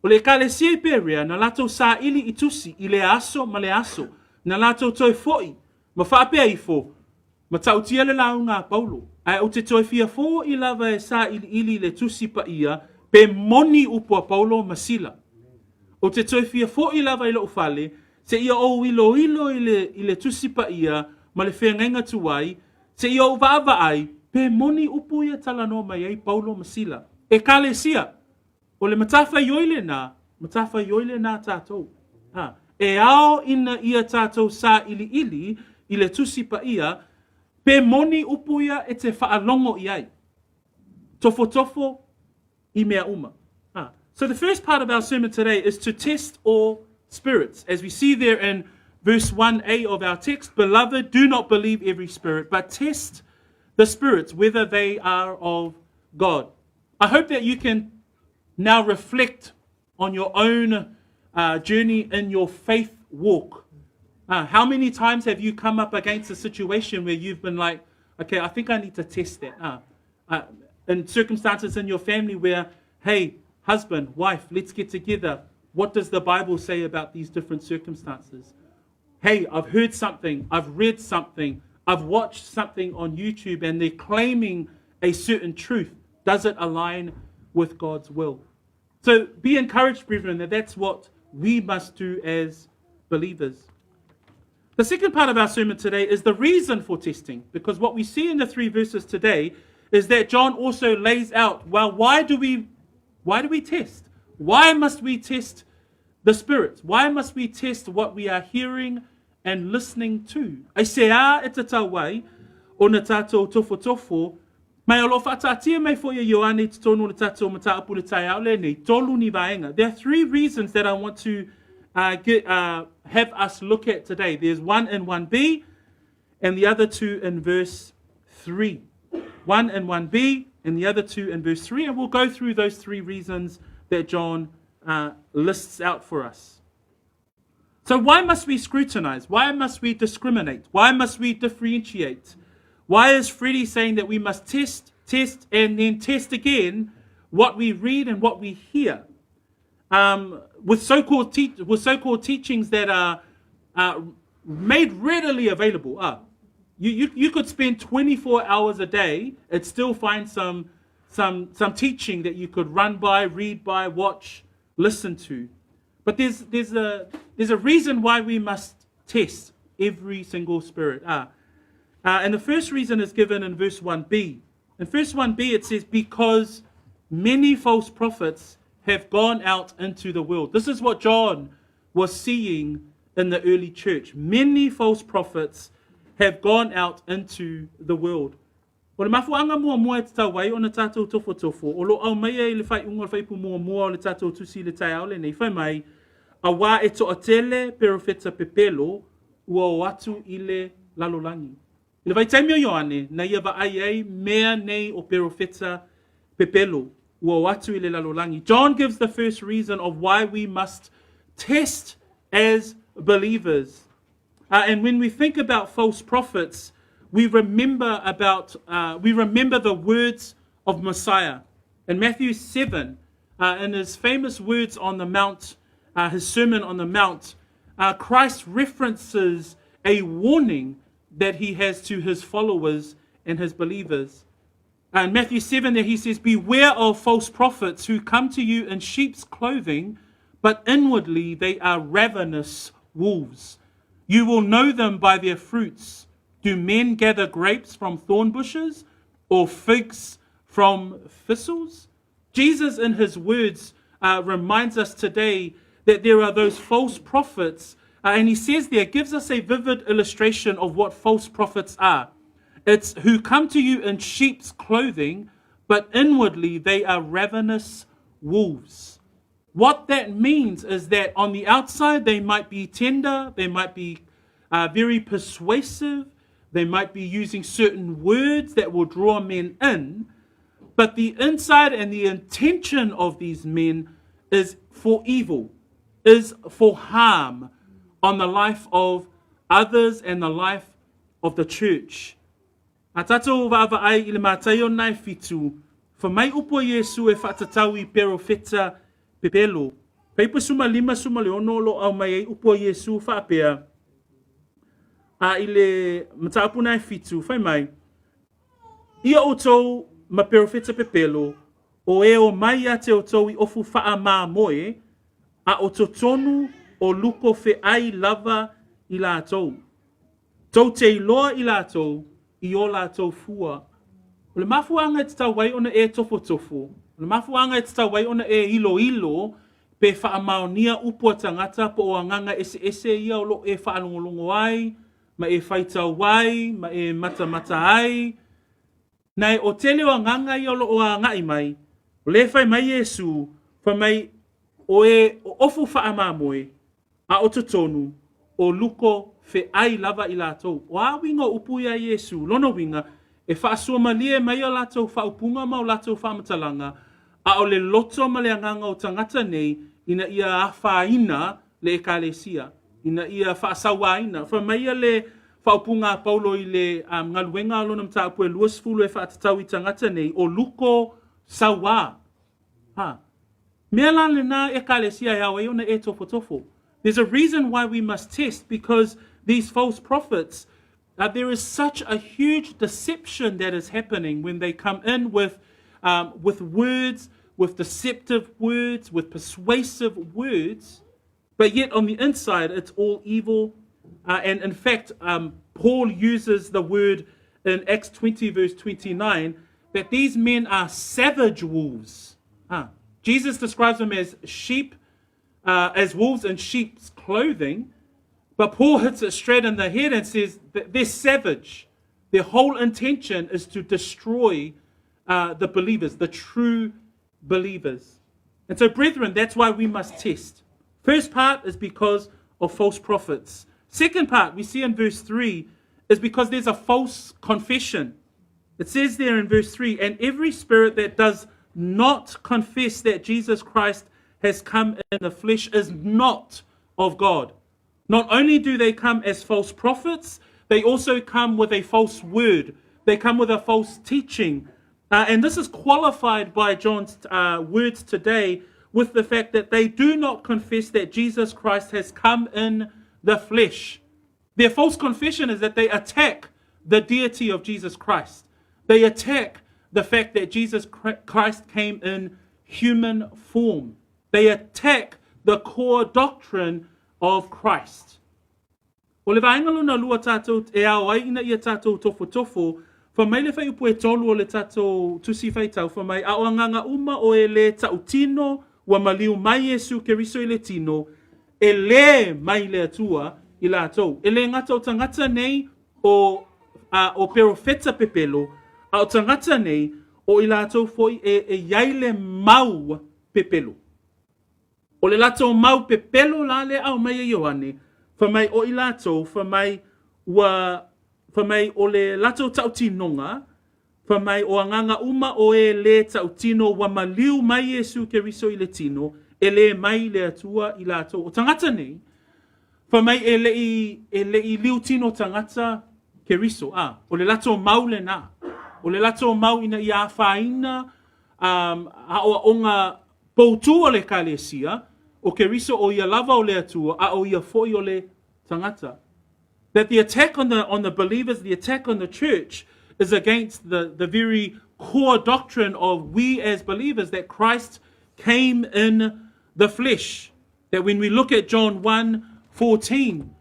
S2: O le Ekalesia i Perea na latou saili i tusi i lea aso ma lea aso, na latou toe foi ma faapea ifo, Matautia le lauga a Paulo, ae ou te toe fia foi lava e sailiili i le Tusi Paia pe moni upu a Paulo ma Sila. Ou te toe fia foi lava i lou fale seia ou iloilo i le, i le Tusi Paia ma le feagaiga tuai, seia ou vaavaai pe moni upu ia talanoa mai ai Paulo ma Sila. Ekalesia, O le matafaioi lenā, matafaioi lenā a tātou. Ha, e ao ina ia tātou sāiliili i le Tusi Paia, pe moni upu ia e te faalogo i ai. Tofotofo i mea uma. Ha. So the first part of our sermon today is to test all spirits. As we see there in verse 1a of our text, Beloved, do not believe every spirit, but test the spirits, whether they are of God. I hope that you can now reflect on your own journey in your faith walk. How many times have you come up against a situation where you've been like, okay, I think I need to test that. In circumstances in your family where, hey, husband, wife, let's get together. What does the Bible say about these different circumstances? Hey, I've heard something, I've read something, I've watched something on YouTube and they're claiming a certain truth. Does it align with God's will? So be encouraged, brethren, that that's what we must do as believers. The second part of our sermon today is the reason for testing, because what we see in the three verses today is that John also lays out, well, why do we why do we test? Why must we test the spirits? Why must we test what we are hearing and listening to? Aisea e tatau ai ona tātou tofotofo mai o lo o faataatia mai foi e Ioane i totonu o le tātou mataupu i le taeao lenei, tolu ni vaega. There are three reasons that I want to get, have us look at today. There's one in 1b and the other two in verse 3. 1 in 1b and the other two in verse 3. And we'll go through those three reasons that John lists out for us. So, why must we scrutinize? Why must we discriminate? Why must we differentiate? Why is Freddie saying that we must test, test, and then test again what we read and what we hear? With so-called, te- with so-called teachings that are made readily available. You could spend 24 hours a day and still find some teaching that you could run by, read by, watch, listen to. But there's a reason why we must test every single spirit. And the first reason is given in verse 1b. In verse 1b, it says, Because many false prophets have gone out into the world. This is what John was seeing in the early church. Many false prophets have gone out into the world. O le mafuaanga muamua e tatau ai ona tātou tofotofo, o lo o aumaia i le faaiuga o le fuaiupu muamua o le tātou tusi i le taeao lenei, fai mai, auā e toatele perofeta pepelo ua o atu i le lalolagi. I le vaitaimi o Ioane, na ia vaai ai mea nei o perofeta pepelo ua o atu i le lalolagi. John gives the first reason of why we must test as believers. And when we think about false prophets, we remember the words of Messiah. In Matthew 7, in his famous words on the Mount, his Sermon on the Mount, Christ references a warning that he has to his followers and his believers. In Matthew 7, there he says, Beware of false prophets who come to you in sheep's clothing, but inwardly they are ravenous wolves. You will know them by their fruits. Do men gather grapes from thorn bushes or figs from thistles? Jesus, in his words, reminds us today that there are those false prophets. And he says there, gives us a vivid illustration of what false prophets are. It's who come to you in sheep's clothing, but inwardly they are ravenous wolves. What that means is that on the outside they might be tender, they might be very persuasive, they might be using certain words that will draw men in, but the inside and the intention of these men is for evil, is for harm on the life of others and the life of the church. A tātou vaavaai i le Mataio nae fitu, fa mai upu a Iesu e faatatau i perofeta pepelo. Paipa suma lima suma le ono o lo o aumai ai upu a Iesu faapea, A i le mataupu nae fitu, fai mai, Ia outou ma perofeta pepelo, o e omai ia te outou i ofu faamāmoe, a o totonu o luko feʻai lava i latou. Tou te iloa i latou i o latou fua. O le mafuaaga e tatau ai ona e tofotofo, o le mafuaaga e tatau ai ona e iloilo pe faamaonia upu a tagata po o agaga eseese ia o lo o e faalogologo ai, ma e faitau ai, ma e matamata ai. Nae o tele o agaga ia o lo o agai mai, o lea e fai mai Iesu, fai mai o e o ofu faamamoe, a o totonu, o luko feʻai lava i latou. O a uiga o upu ia a Iesu? Lona uiga, e faasuamalie mai a latou faaupuga ma o latou faamatalaga, a o le loto ma le agaga o tagata nei ina ia afaina le Ekalesia, ina ia faasauaina. Fai mai ia le faaupuga a Paulo i le um, galuega a lona mataupu e 20 e faatatau i tagata nei, o luko sauā. Ha. Mea la lena Ekalesia e ao ai ona e tofotofo. There's a reason why we must test because these false prophets, there is such a huge deception that is happening when they come in with, with words, with deceptive words, with persuasive words, but yet on the inside it's all evil. and in fact, Paul uses the word in Acts 20, verse 29, that these men are savage wolves. Jesus describes them as sheep, as wolves in sheep's clothing, but Paul hits it straight in the head and says that they're savage. Their whole intention is to destroy the believers, the true believers. And so, brethren, that's why we must test. First part is because of false prophets. Second part, we see in verse 3, is because there's a false confession. It says there in verse 3 And every spirit that does not confess that Jesus Christ has come in the flesh is not of God. Not only do they come as false prophets, they also come with a false word. They come with a false teaching. and this is qualified by John's words today with the fact that they do not confess that Jesus Christ has come in the flesh. Their false confession is that they attack the deity of Jesus Christ. They attack the fact that Jesus Christ came in human form. They attack the core doctrine of Christ. O le vaega lona lua tātou e ao ai ina ia tātou tofotofo, fa mai le fuaiupu e tolu o le tātou tusi faitau, fa mai a o agaga uma o e lē tautino ua maliu mai Iesu Keriso i le tino, e lē mai le Atua i latou. E lē gata o tagata nei o, a, o perofeta pepelo, a o tagata nei o i latou foi e, e i ai le mau pepelo. O le latou mau pepelo la lea aumai e Ioane, fai mai o i latou, fai mai ua, fai mai o le latou tautinoga, fai mai o agaga uma o e lē tautino ua maliu mai Iesu Keriso i le tino, e lē mai le Atua i latou. O tagata nei, fai mai e le i, e le i liutino tagata Keriso, a, o le latou mau lenā. O le latou mau ina ia afaina, um, aʻoaʻoga Poutū o le Ekalesia, o Keriso o ia lava o le Atua, a o ia foi o le tagata. That the attack on the, on the believers, the attack on the church, is against the, the very core doctrine of we as believers that Christ came in the flesh. That when we look at John 1 14,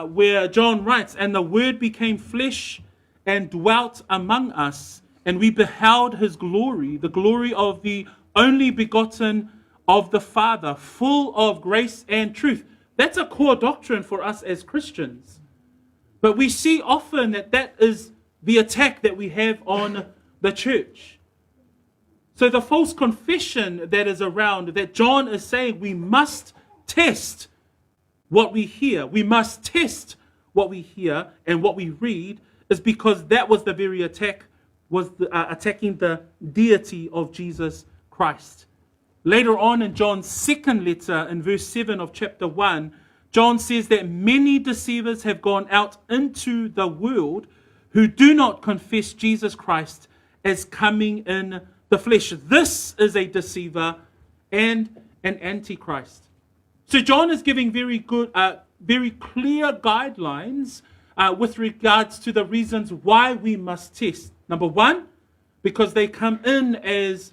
S2: where John writes, And the Word became flesh and dwelt among us, and we beheld his glory, the glory of the only begotten of the Father, full of grace and truth. That's a core doctrine for us as Christians. But we see often that that is the attack that we have on the church. So the false confession that is around, that John is saying we must test what we hear. We must test what we hear and what we read is because that was the very attack, was the attacking the deity of Jesus Christ. Later on in John's second letter, in verse 7 of chapter 1, John says that many deceivers have gone out into the world who do not confess Jesus Christ as coming in the flesh. This is a deceiver and an antichrist. So John is giving very good, very clear guidelines with regards to the reasons why we must test. Number one, because they come in as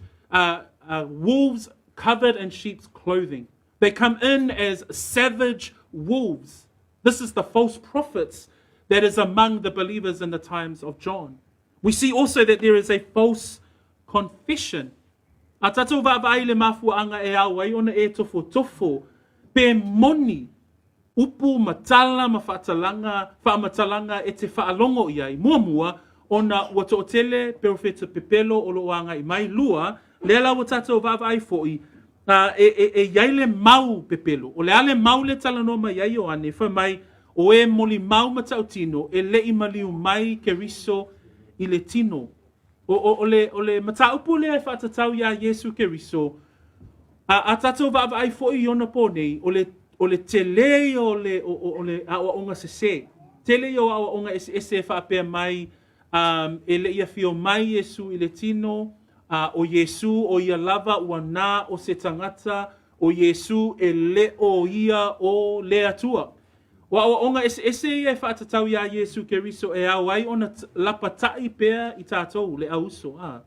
S2: wolves covered in sheep's clothing. They come in as savage wolves. This is the false prophets that is among the believers in the times of John. We see also that there is a false confession. A tātou vaavaai i le mafuaanga e ao ai ona e tofotofo, pe moni, upu ma tala ma faatalanga, faamatalaga e te faalogo i ai. Muamua, ona ua toatele perofeta pepelo o loo agai mai. Lua, lea la ua tātou vaavaai fo'i, e i ai le mau pepelo. O le a le mau le talanoa mai ai Ioane, fai mai, o e molimau matautino, e le'i maliu mai Keriso i le tino. O le mataupu lea e faatatau iā Iesu Keriso, a tātou vaavaai fo'i i onapō nei, o le telē ia o le a'oa'oga sesē. Tele ia o a'oa'oga eseese e faapea mai e le'i afio mai Iesu i le tino, o Iesu o ia lava ua na o se tagata, o Iesu e le o ia o le Atua. O a'oa'oga eseese ia e faatatau iā Iesu Keriso e ao ai ona lapata'i pea i tātou le auso. A.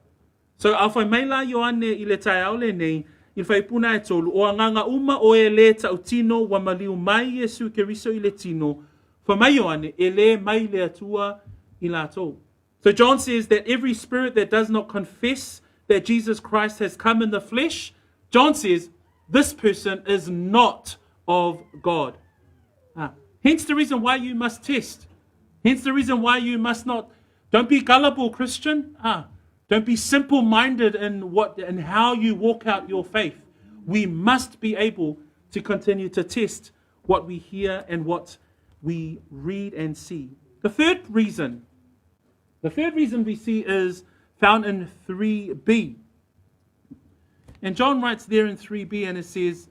S2: So a fai mai la Ioane i le taeao lenei, i le fuaiupu lena e 3, o agaga uma o e lē tautino ua maliu mai Iesu Keriso i le tino, fai mai Ioane, e lē mai le Atua i latou. So John says that every spirit that does not confess that Jesus Christ has come in the flesh, John says this person is not of God. Ah, hence the reason why you must test. Hence the reason why you must not, don't be gullible, Christian. Ah, don't be simple-minded in what and how you walk out your faith. We must be able to continue to test what we hear and what we read and see. The third reason we see is found in 3b. And John writes there in 3b and it says,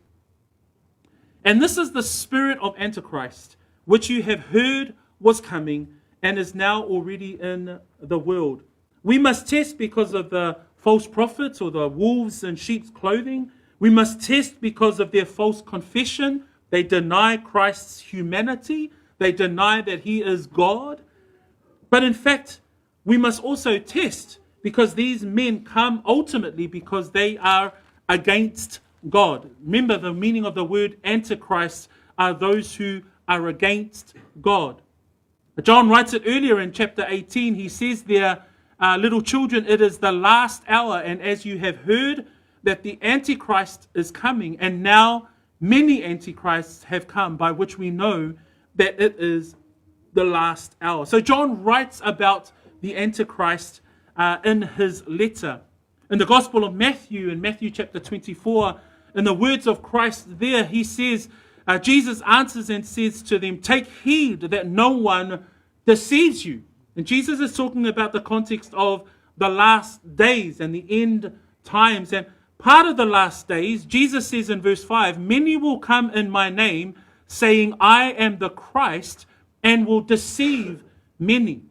S2: "And this is the spirit of Antichrist, which you have heard was coming and is now already in the world." We must test because of the false prophets or the wolves in sheep's clothing. We must test because of their false confession. They deny Christ's humanity. They deny that he is God. But in fact, we must also test because these men come ultimately because they are against God. Remember, the meaning of the word Antichrist are those who are against God. John writes it earlier in chapter 18. He says there, "Little children, it is the last hour, and as you have heard that the Antichrist is coming, and now many Antichrists have come, by which we know that it is the last hour." So John writes about the Antichrist in his letter. In the Gospel of Matthew, in Matthew chapter 24, in the words of Christ there, he says, Jesus answers and says to them, "Take heed that no one deceives you." And Jesus is talking about the context of the last days and the end times. And part of the last days, Jesus says in verse 5, "Many will come in my name, saying, 'I am the Christ,' and will deceive many."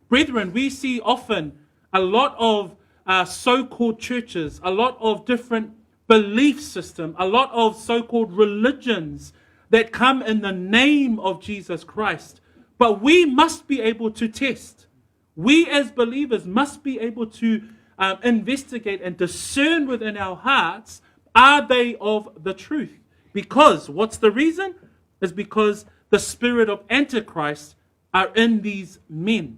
S2: Brethren, we see often a lot of so called churches, a lot of different belief system, a lot of so called religions that come in the name of Jesus Christ. But we must be able to test. We as believers must be able to investigate and discern within our hearts, are they of the truth? Because, what's the reason? Is because the spirit of Antichrist are in these men.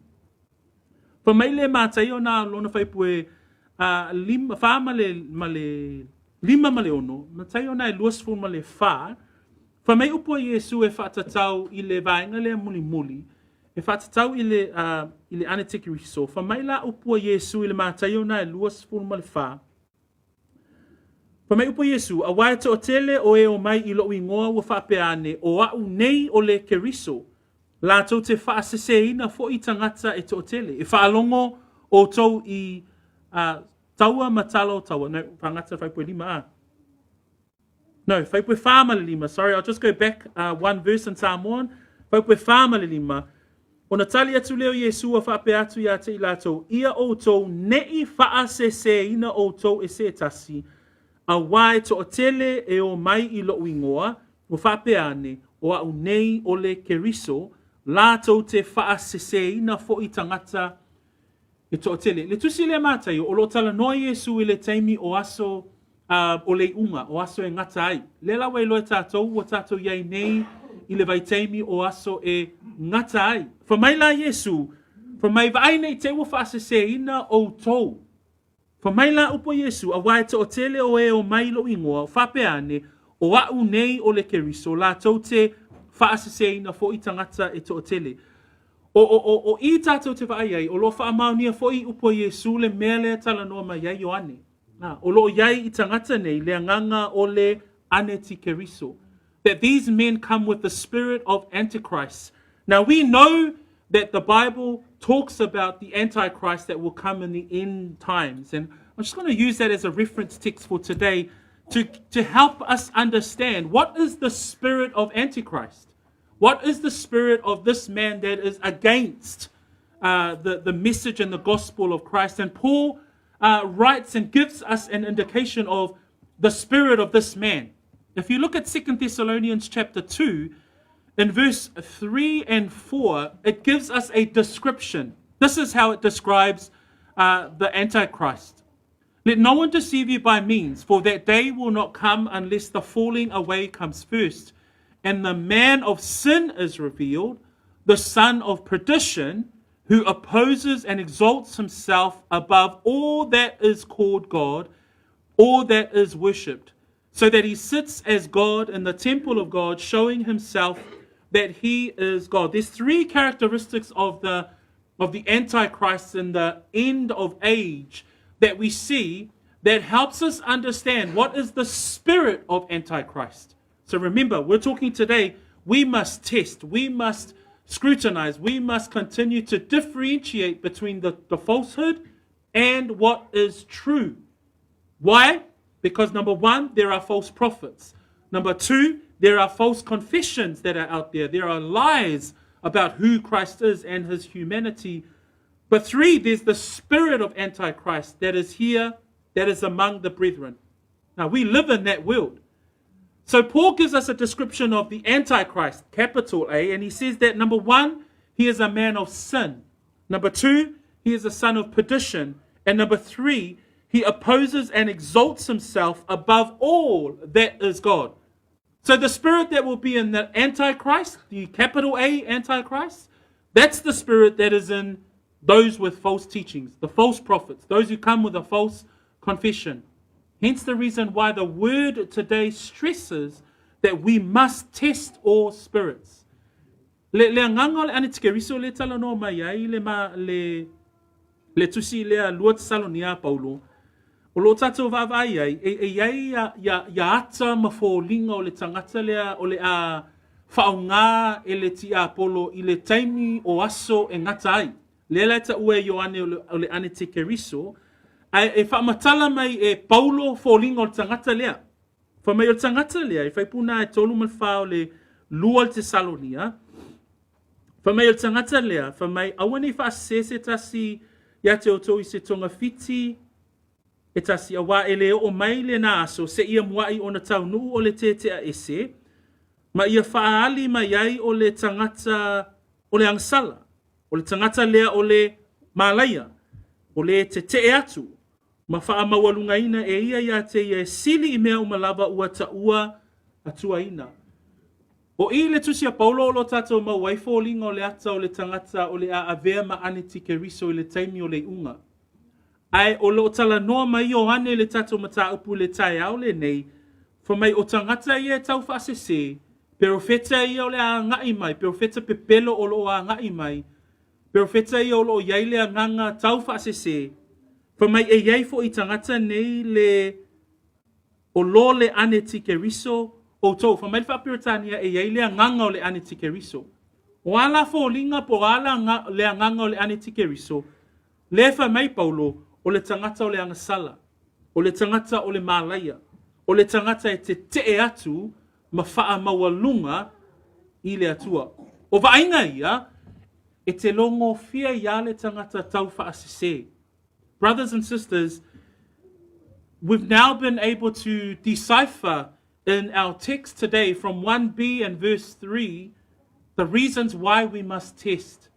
S2: Fai mai le Mataio na lona fuaiupu e lima, 4 ma le 5 ma le 6, Mataio na e 24, fai mai upu a Iesu e faatatau i le vaega lea mulimuli, e faatatau i le Anatekeriso, fai mai la upu a Iesu i le Mataio na e 24, Fai mai upu a Iesu, auā e toatele o e omai i lo'u igoa ua faapea ane, o a'u nei o le Keriso. Latou te faaseseina fo'i tagata e toatele. E faalogo outou i taua ma tala o taua. No, faagata fuaiupu e 5 a. No, fuaiupu e 45. Sorry, I'll just go back one verse in Samoan. Fuaiupu e 45. Ona tali atu lea o Iesu ua faapea atu ia te i latou, Ia outou neʻi faaseseina outou e se tasi, auā e toatele e o mai i loʻu igoa, ua faapea ane, O aʻu nei o le Keriso, latou te faaseseina foʻi tagata e toatele. Le tusi lea Mataio, o lo o talanoa Iesu i le taimi o aso a, o le iʻuga, o aso e gata ai. Lea la ua iloa e tatou, ua tatou i ai nei i le vaitaimi o aso e gata ai. Fai mai la Iesu, fai mai, Vaai nei te i ua faaseseina outou. Fai mai la upu a Iesu, Auā e toatele o e o mai i loʻu igoa, faapea ane, O aʻu nei o le Keriso, latou te faaseseina foʻi tagata e toatele. O, o, o, o i tatou te vaai ai, o lo o faamaonia foʻi upu a Iesu le mea lea talanoa mai ai Ioane. A, o lo o i ai i tagata nei le agaga o le Anetikeriso. That these men come with the spirit of Antichrist. Now we know that the Bible talks about the Antichrist that will come in the end times. And I'm just going to use that as a reference text for today to, to help us understand what is the spirit of Antichrist. What is the spirit of this man that is against the, the message and the gospel of Christ? And Paul writes and gives us an indication of the spirit of this man. If you look at 2 Thessalonians chapter 2, in verse 3 and 4, it gives us a description. This is how it describes the Antichrist. Let no one deceive you by means, for that day will not come unless the falling away comes first, and the man of sin is revealed, the son of perdition, who opposes and exalts himself above all that is called God or that is worshipped, so that he sits as God in the temple of God, showing himself that he is God. There's three characteristics of the of the Antichrist in the end of age that we see that helps us understand what is the spirit of Antichrist. So remember, we're talking today, we must test, we must scrutinize, we must continue to differentiate between the, the falsehood and what is true. Why? Because number one, there are false prophets. Number two, there are false confessions that are out there. There are lies about who Christ is and his humanity. But three, there's the spirit of Antichrist that is here, that is among the brethren. Now, we live in that world. So Paul gives us a description of the Antichrist, capital A, and he says that number one, he is a man of sin. Number two, he is a son of perdition. And number three, he opposes and exalts himself above all that is God. So the spirit that will be in the Antichrist, the capital A Antichrist, that's the spirit that is in those with false teachings, the false prophets, those who come with a false confession. Hence the reason why the word today stresses that we must test all spirits. Le, le agaga o le Anitikeriso le talanoa mai ai le, ma, le, le tusi lea lua Tesalonia a Paulo, o lo o tatou vaavaai ai, e, e i ai ia, ia, ia ata ma foliga o le tagata lea o le a faaaoga e le tiapolo i le taimi o aso e gata ai. Lea la e taua e Ioane o le, o le Anitikeriso, ae e faamatala mai e Paulo foliga o le tagata lea. Fai mai o le tagata lea, i faipuna e tolu ma le fa o le lua o le Tesalonia, fai mai o le tagata lea, fai mai, aua nei faasese se tasi ia te outou i se togafiti e tasi, auā e le oo mai lenā aso seia muaʻi ona taunuu o le tetea ese, ma ia faaali mai ai o le tagata o le agasala, o le tagata lea o le malaia, o le tetee atu, ma faamaualugaina e ia iā te ia e sili i mea uma lava ua taua atuaina. O i le tusi a Paulo o lo tatou mau ai foliga o le ata o le tagata o le a avea ma Anitikeriso i le taimi o le iʻuga. Ae o lo o talanoa mai Ioane i le tatou mataupu i le taeao lenei, fai mai o tagata ia e taufaasese, perofeta ia o le a agaʻi mai, perofeta pepelo o lo o agaʻi mai, Perofeta ia o lo o i ai le agaga taufaasese, fai mai e i ai foʻi tagata nei le o lo le Anitikeriso outou. Fai mai le Faa-Peretania e i ai le agaga o le Anitikeriso. O a la foliga po o a la le agaga o le Anitikeriso, lea fai mai Paulo, o le tagata o le agasala, o le tagata o le malaia, O le tagata e tete'e atu ma faamaualuga i le Atua. O vaaiga ia, e te logofia iā le tagata taufaasese. Brothers and sisters, we've now been able to decipher in our text today from 1b and verse 3 the reasons why we must test.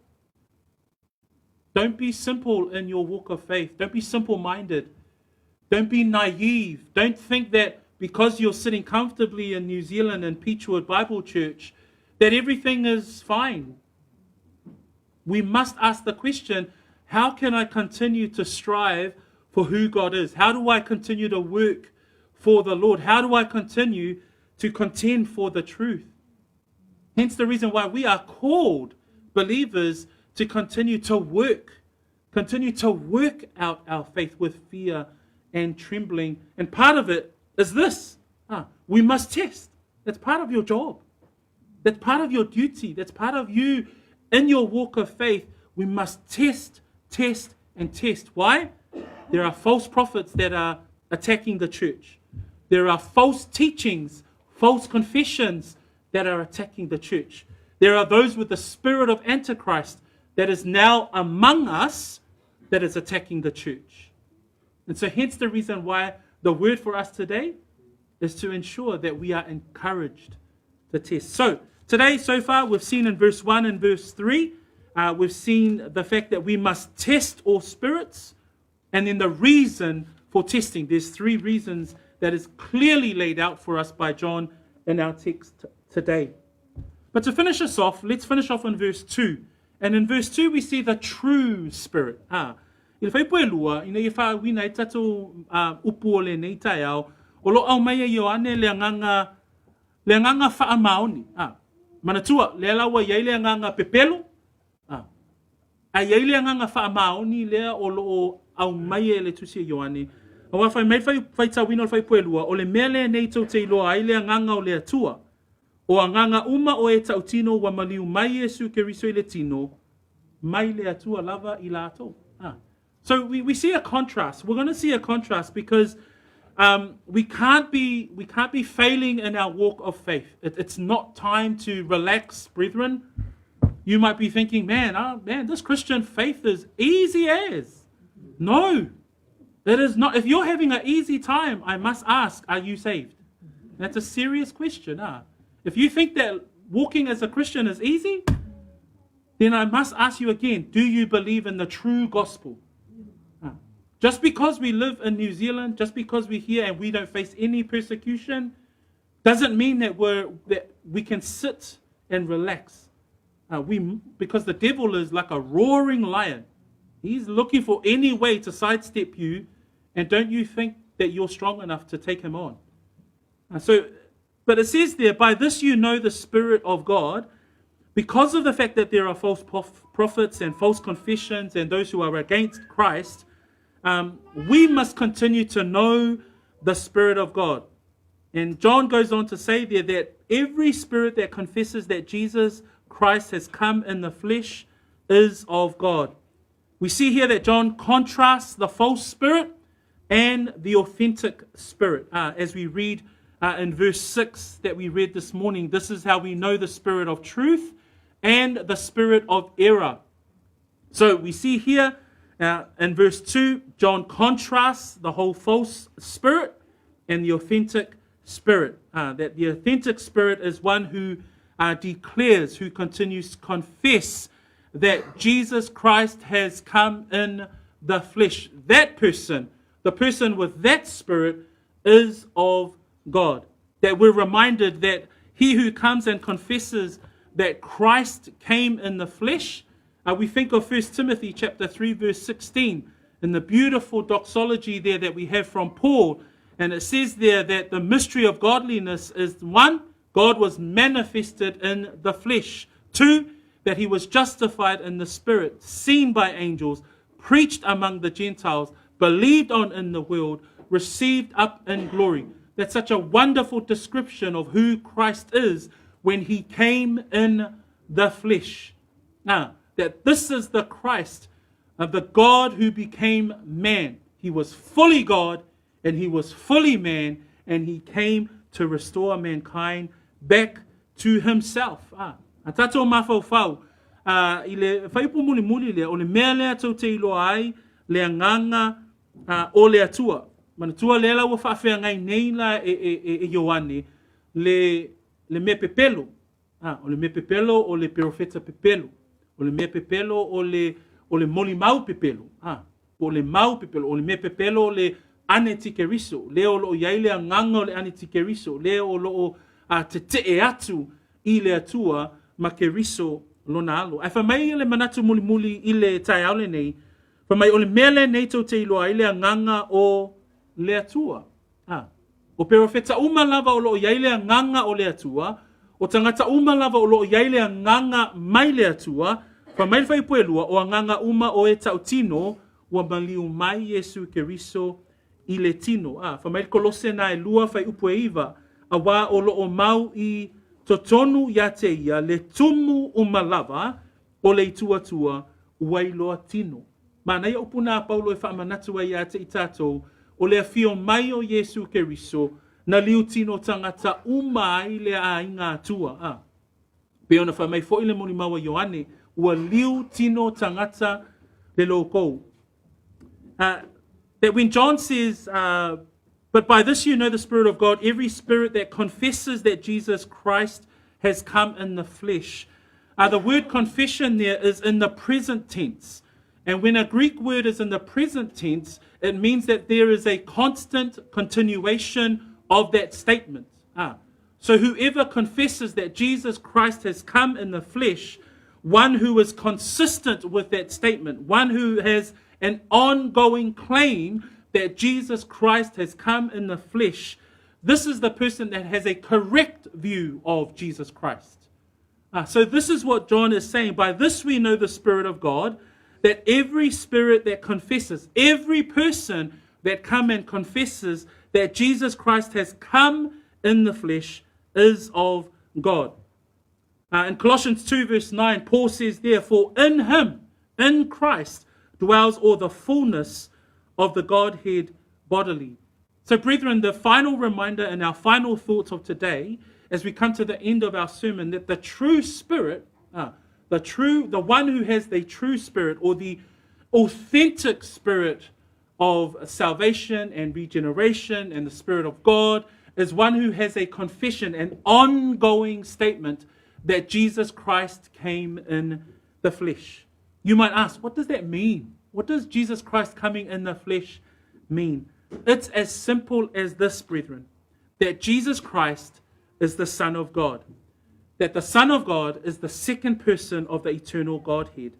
S2: Don't be simple in your walk of faith. Don't be simple minded. Don't be naive. Don't think that because you're sitting comfortably in New Zealand in Peachwood Bible Church that everything is fine. We must ask the question how can I continue to strive for who God is? How do I continue to work for the Lord? How do I continue to contend for the truth? Hence the reason why we are called believers to continue to work, continue to work out our faith with fear and trembling. And part of it is this ah, we must test. That's part of your job. That's part of your duty. That's part of you in your walk of faith. We must test, test, and test. Why? There are false prophets that are attacking the church. There are false teachings, false confessions that are attacking the church. There are those with the spirit of Antichrist that is now among us that is attacking the church. And so, hence the reason why the word for us today is to ensure that we are encouraged to test. So, today, so far, we've seen in verse 1 and verse 3, we've seen the fact that we must test all spirits, and then the reason for testing. There's three reasons that is clearly laid out for us by John in our text today. But to finish us off, let's finish off in verse 2. And in verse 2, we see the true spirit. Ah, i le fuaiupu e lua, ina ia faauiina ai tatou uh, upu o lenei taeao, o lo aumai e Ioane le agaga, le agaga faamaoni. Ah, manatua, lea la ua i ai le agaga pepelo, ah, a i ai le agaga faamaoni lea o lo o aumai e le tusi e Ioane. Aua fai mai le faitauina o le fuaiupu e lua, o le mea lenei tou te iloa ai le agaga o le Atua, O agaga uma o e tautino ua maliu mai Iesu Keriso i le tino, mai le Atua lava i latou. Ah. So we, we see a contrast. We're going to see a contrast because um, we can't be we can't be failing in our walk of faith. It, it's not time to relax, brethren. You might be thinking, man, oh, man, this Christian faith is easy as. No, it is not. If you're having an easy time, I must ask, are you saved? That's a serious question. Ah. If you think that walking as a Christian is easy, then I must ask you again do you believe in the true gospel? Ah. Just because we live in New Zealand, just because we're here and we don't face any persecution, doesn't mean that, we're, that we can sit and relax. Uh, we, because the devil is like a roaring lion. He's looking for any way to sidestep you, and don't you think that you're strong enough to take him on? Uh, so, but it says there, by this you know the Spirit of God, because of the fact that there are false prophets and false confessions and those who are against Christ, um, we must continue to know the Spirit of God. And John goes on to say there that every spirit that confesses that Jesus Christ has come in the flesh is of God. We see here that John contrasts the false spirit and the authentic spirit. Uh, as we read uh, in verse 6 that we read this morning, this is how we know the spirit of truth and the spirit of error. So we see here uh, in verse 2, John contrasts the whole false spirit and the authentic spirit. Uh, that the authentic spirit is one who uh, declares, who continues to confess that Jesus Christ has come in the flesh. That person, the person with that spirit, is of God. That we're reminded that he who comes and confesses that Christ came in the flesh, uh, we think of 1 Timothy chapter 3 verse 16 and the beautiful doxology there that we have from Paul. And it says there that the mystery of godliness is one, God was manifested in the flesh. Two, that he was justified in the spirit, seen by angels, preached among the Gentiles, believed on in the world, received up in glory. That's such a wonderful description of who Christ is when he came in the flesh. Now, that this is the Christ of the God who became man. He was fully God and he was fully man, and he came to restore mankind back to himself. A, a tātou mafaufau, a, i le fuaiupu mulimuli lea, o le mea lea tou te iloa ai le agaga a, o le Atua. Manatua lea la ua faafeagai nei la e, e, e, e Ioane le, le mea pepelo. A, o le mea pepelo o le perofeta pepelo. O le mea pepelo o le, o le molimau pepelo. A, po o le mau pepelo, o le mea pepelo o le ane-tikeriso, lea o lo o i ai le agaga o le ane-tikeriso, lea o lo o a, tetee atu i le Atua ma Keriso lona alo. Ae fai mai le manatu mulimuli i le taeao lenei, fai mai o le mea lenei tou te iloa ai le agaga o le Atua. A, o perofeta uma lava o lo o i ai le agaga o le Atua, o tagata uma lava o lo o i ai le agaga mai le Atua, fai mai le fuaiupu e lua, o agaga uma o e tautino, ua maliu mai Iesu Keriso i le tino. A, fai mai le Kolosena e lua fuaiupu e iva, auā o lo o mau i totonu ia te ia le tumu uma lava o le ituatua ua iloa tino. Manaia upu na a Paulo e faamanatu ai ia te i tatou, o le afio mai o Iesu Keriso, na liu tino tagata uma ai le aiga Atua. A pei ona fai mai foi le molimau a Ioane, ua liu tino tagata le loukou. That when John says, But by this you know the Spirit of God, every spirit that confesses that Jesus Christ has come in the flesh. The word confession there is in the present tense. And when a Greek word is in the present tense, it means that there is a constant continuation of that statement. So whoever confesses that Jesus Christ has come in the flesh, one who is consistent with that statement, one who has an ongoing claim that Jesus Christ has come in the flesh, this is the person that has a correct view of Jesus Christ. So this is what John is saying. By this we know the Spirit of God, that every spirit that confesses, every person that come and confesses that Jesus Christ has come in the flesh is of God. In Colossians 2 verse 9, Paul says, therefore, in him, in Christ, dwells all the fullness of the Godhead bodily. So, brethren, the final reminder and our final thoughts of today, as we come to the end of our sermon, that the true spirit, the true, the one who has the true spirit or the authentic spirit of salvation and regeneration and the Spirit of God, is one who has a confession, an ongoing statement that Jesus Christ came in the flesh. You might ask, what does that mean? What does Jesus Christ coming in the flesh mean? It's as simple as this, brethren, that Jesus Christ is the Son of God, that the Son of God is the second person of the eternal Godhead,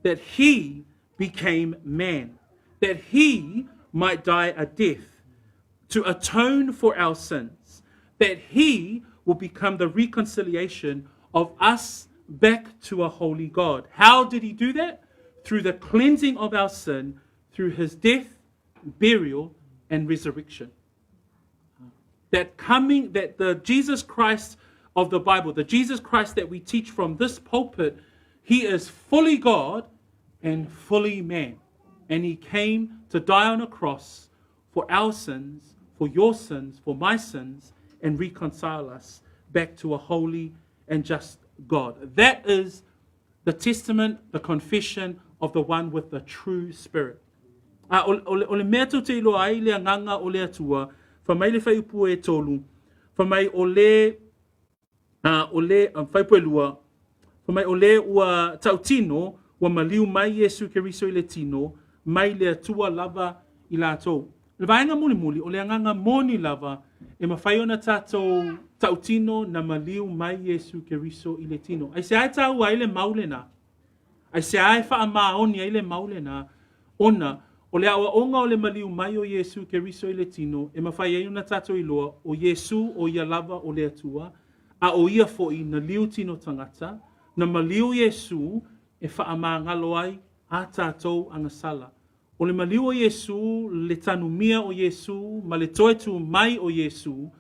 S2: that he became man, that he might die a death to atone for our sins, that he will become the reconciliation of us back to a holy God. How did he do that? Through the cleansing of our sin, through his death, burial, and resurrection. That coming, that the Jesus Christ of the Bible, the Jesus Christ that we teach from this pulpit, he is fully God and fully man. And he came to die on a cross for our sins, for your sins, for my sins, and reconcile us back to a holy and just God. That is the testament, the confession of the one with the true spirit. A o, o, o le mea tou te iloa ai le agaga o le Atua, fai mai le fuaiupu e tolu, fai mai o le, a, o le, fuaiupu e lua, fai mai o le ua tautino, ua maliu mai Iesu Keriso i le tino, mai le Atua lava i latou. Le vaega mulimuli, o le agaga moni lava e mafai ona tatou tautino na maliu mai Iesu Keriso i le tino. Aisea e taua ai le mau lena? Aisea e faamaoni ai le mau lena? Ona, o le aoaoga o le maliu mai o Iesu Keriso i le tino, e mafai ai ona tatou iloa, o Iesu o ia lava o le Atua, a o ia foi na liu tino tagata, na maliu Iesu e faamagalo ai a tatou agasala. O le maliu o Iesu, le tanumia o Iesu, ma le toe tu mai o Iesu,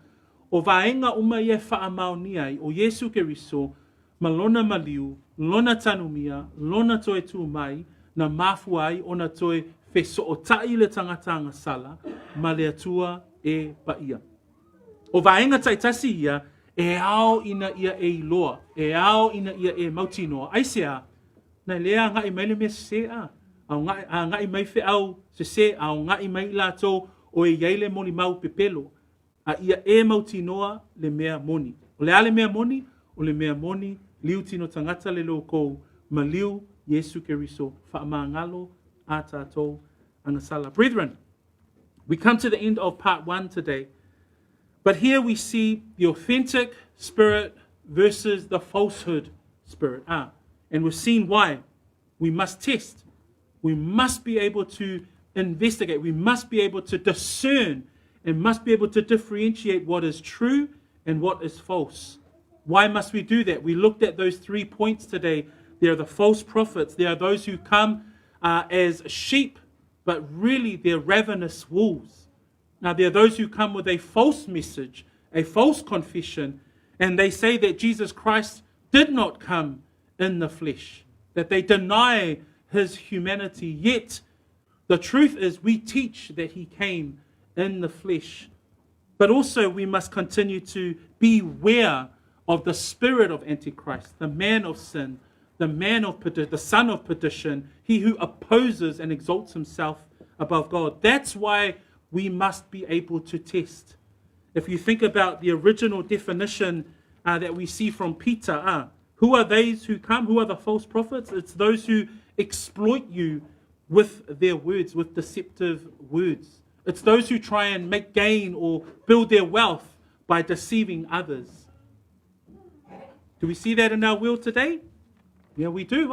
S2: o vaega uma ia e faamaonia ai o Iesu Keriso ma lona maliu, lona tanumia, lona toe tu mai, na mafua ai ona toe fesootai le tagata agasala ma le Atua e paia. O vaega taitasi ia, e ao ina ia e iloa, e ao ina ia e mautinoa. Aisea? Na lē agaʻi mai le mea sesē a. Agaʻi mai feʻau sesē, aogaʻi mai i latou o e iai le molimau pepelo. A ia e mautinoa le mea moni. O le a le mea moni? O le mea moni, liu tino tagata le loukou, maliu Iesu Keriso, faamagalo a tatou agasala. Brethren, we come to the end of part 1 today. But here we see the authentic spirit versus the falsehood spirit. And we've seen why. We must test. We must be able to investigate. We must be able to discern and must be able to differentiate what is true and what is false. Why must we do that? We looked at those 3 points today. There are the false prophets. There are those who come as sheep, but really they're ravenous wolves. Now, there are those who come with a false message, a false confession, and they say that Jesus Christ did not come in the flesh, that they deny his humanity. Yet, the truth is we teach that he came in the flesh. But also we must continue to beware of the spirit of Antichrist, the man of sin, the man of perdition, the son of perdition, he who opposes and exalts himself above God. That's why we must be able to test. If you think about the original definition that we see from Peter, who are these who come? Who are the false prophets? It's those who exploit you with their words, with deceptive words. It's those who try and make gain or build their wealth by deceiving others. Do we see that in our world today? Yeah, we do.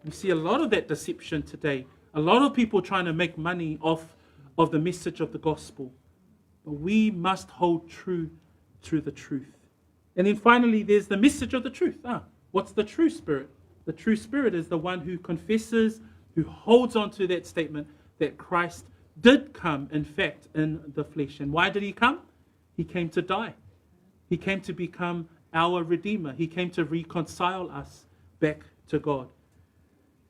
S2: We see a lot of that deception today. A lot of people trying to make money off of the message of the gospel. But we must hold true to the truth. And then finally, there's the message of the truth. What's the true spirit? The true spirit is the one who confesses, who holds on to that statement that Christ did come, in fact, in the flesh. And why did he come? He came to die. He came to become our Redeemer. He came to reconcile us back to God.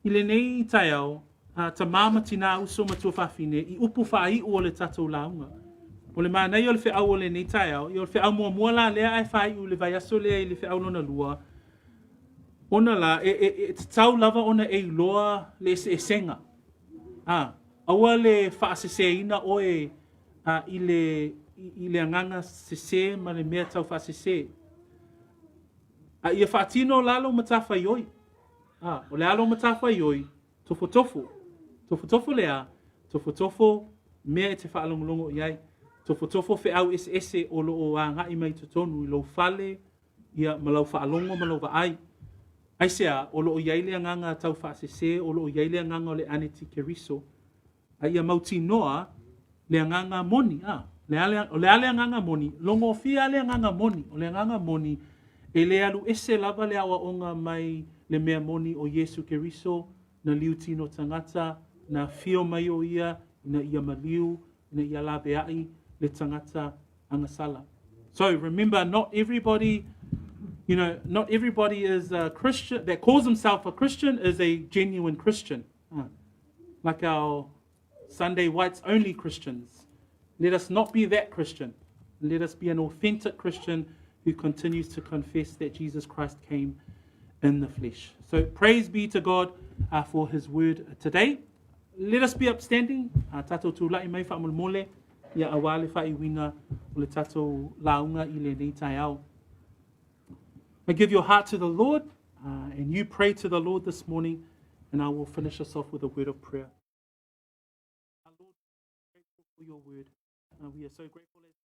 S2: I lenei taeao, tamā ma tinā uso ma tuafafine, i upu whaai'u o le tatou lauga. O le manaia o le feau o lenei taeao, ia o le feau muamua la lea ae faai'u i le vaiaso lea i le feau lona lua, ona la, e tatau lava ona e iloa le eseesega. Aua le faaseseina oe i le agaga sesē ma le mea taufaasese. A ia faatino la lou matafaioi. O le a lou matafaioi, tofotofo. Tofotofo le a, tofotofo mea e te faalogologo i ai. Tofotofo feau eseese o loo agaʻi mai totonu i lou fale, ia ma lau faalogo ma lau vaai. Aisea, o loo i ai le agaga taufaasese, o loo i ai le agaga o le anitikeriso. A ia mautinoa le agaga moni. O le a le agaga moni, logofia le agaga moni. O le agaga moni, e le alu ese lava le aoaoga mai le mea moni o Iesu Keriso, na liu tino tagata, na fio mai o ia, ina ia maliu, ina ia laveai le tagata agasala. So remember, not everybody, you know, not everybody is a Christian, that calls himself a Christian is a genuine Christian. Like our Sunday whites only Christians. Let us not be that Christian. Let us be an authentic Christian who continues to confess that Jesus Christ came in the flesh. So praise be to God for his word today. Let us be upstanding. Tatou tulaʻi mai faamolemole ia auā le faaiuina o le tatou lauga i lenei taeao. I give your heart to the Lord, and you pray to the Lord this morning, and I will finish us off with a word of prayer. Our Lord, we are grateful for your word. We are so grateful as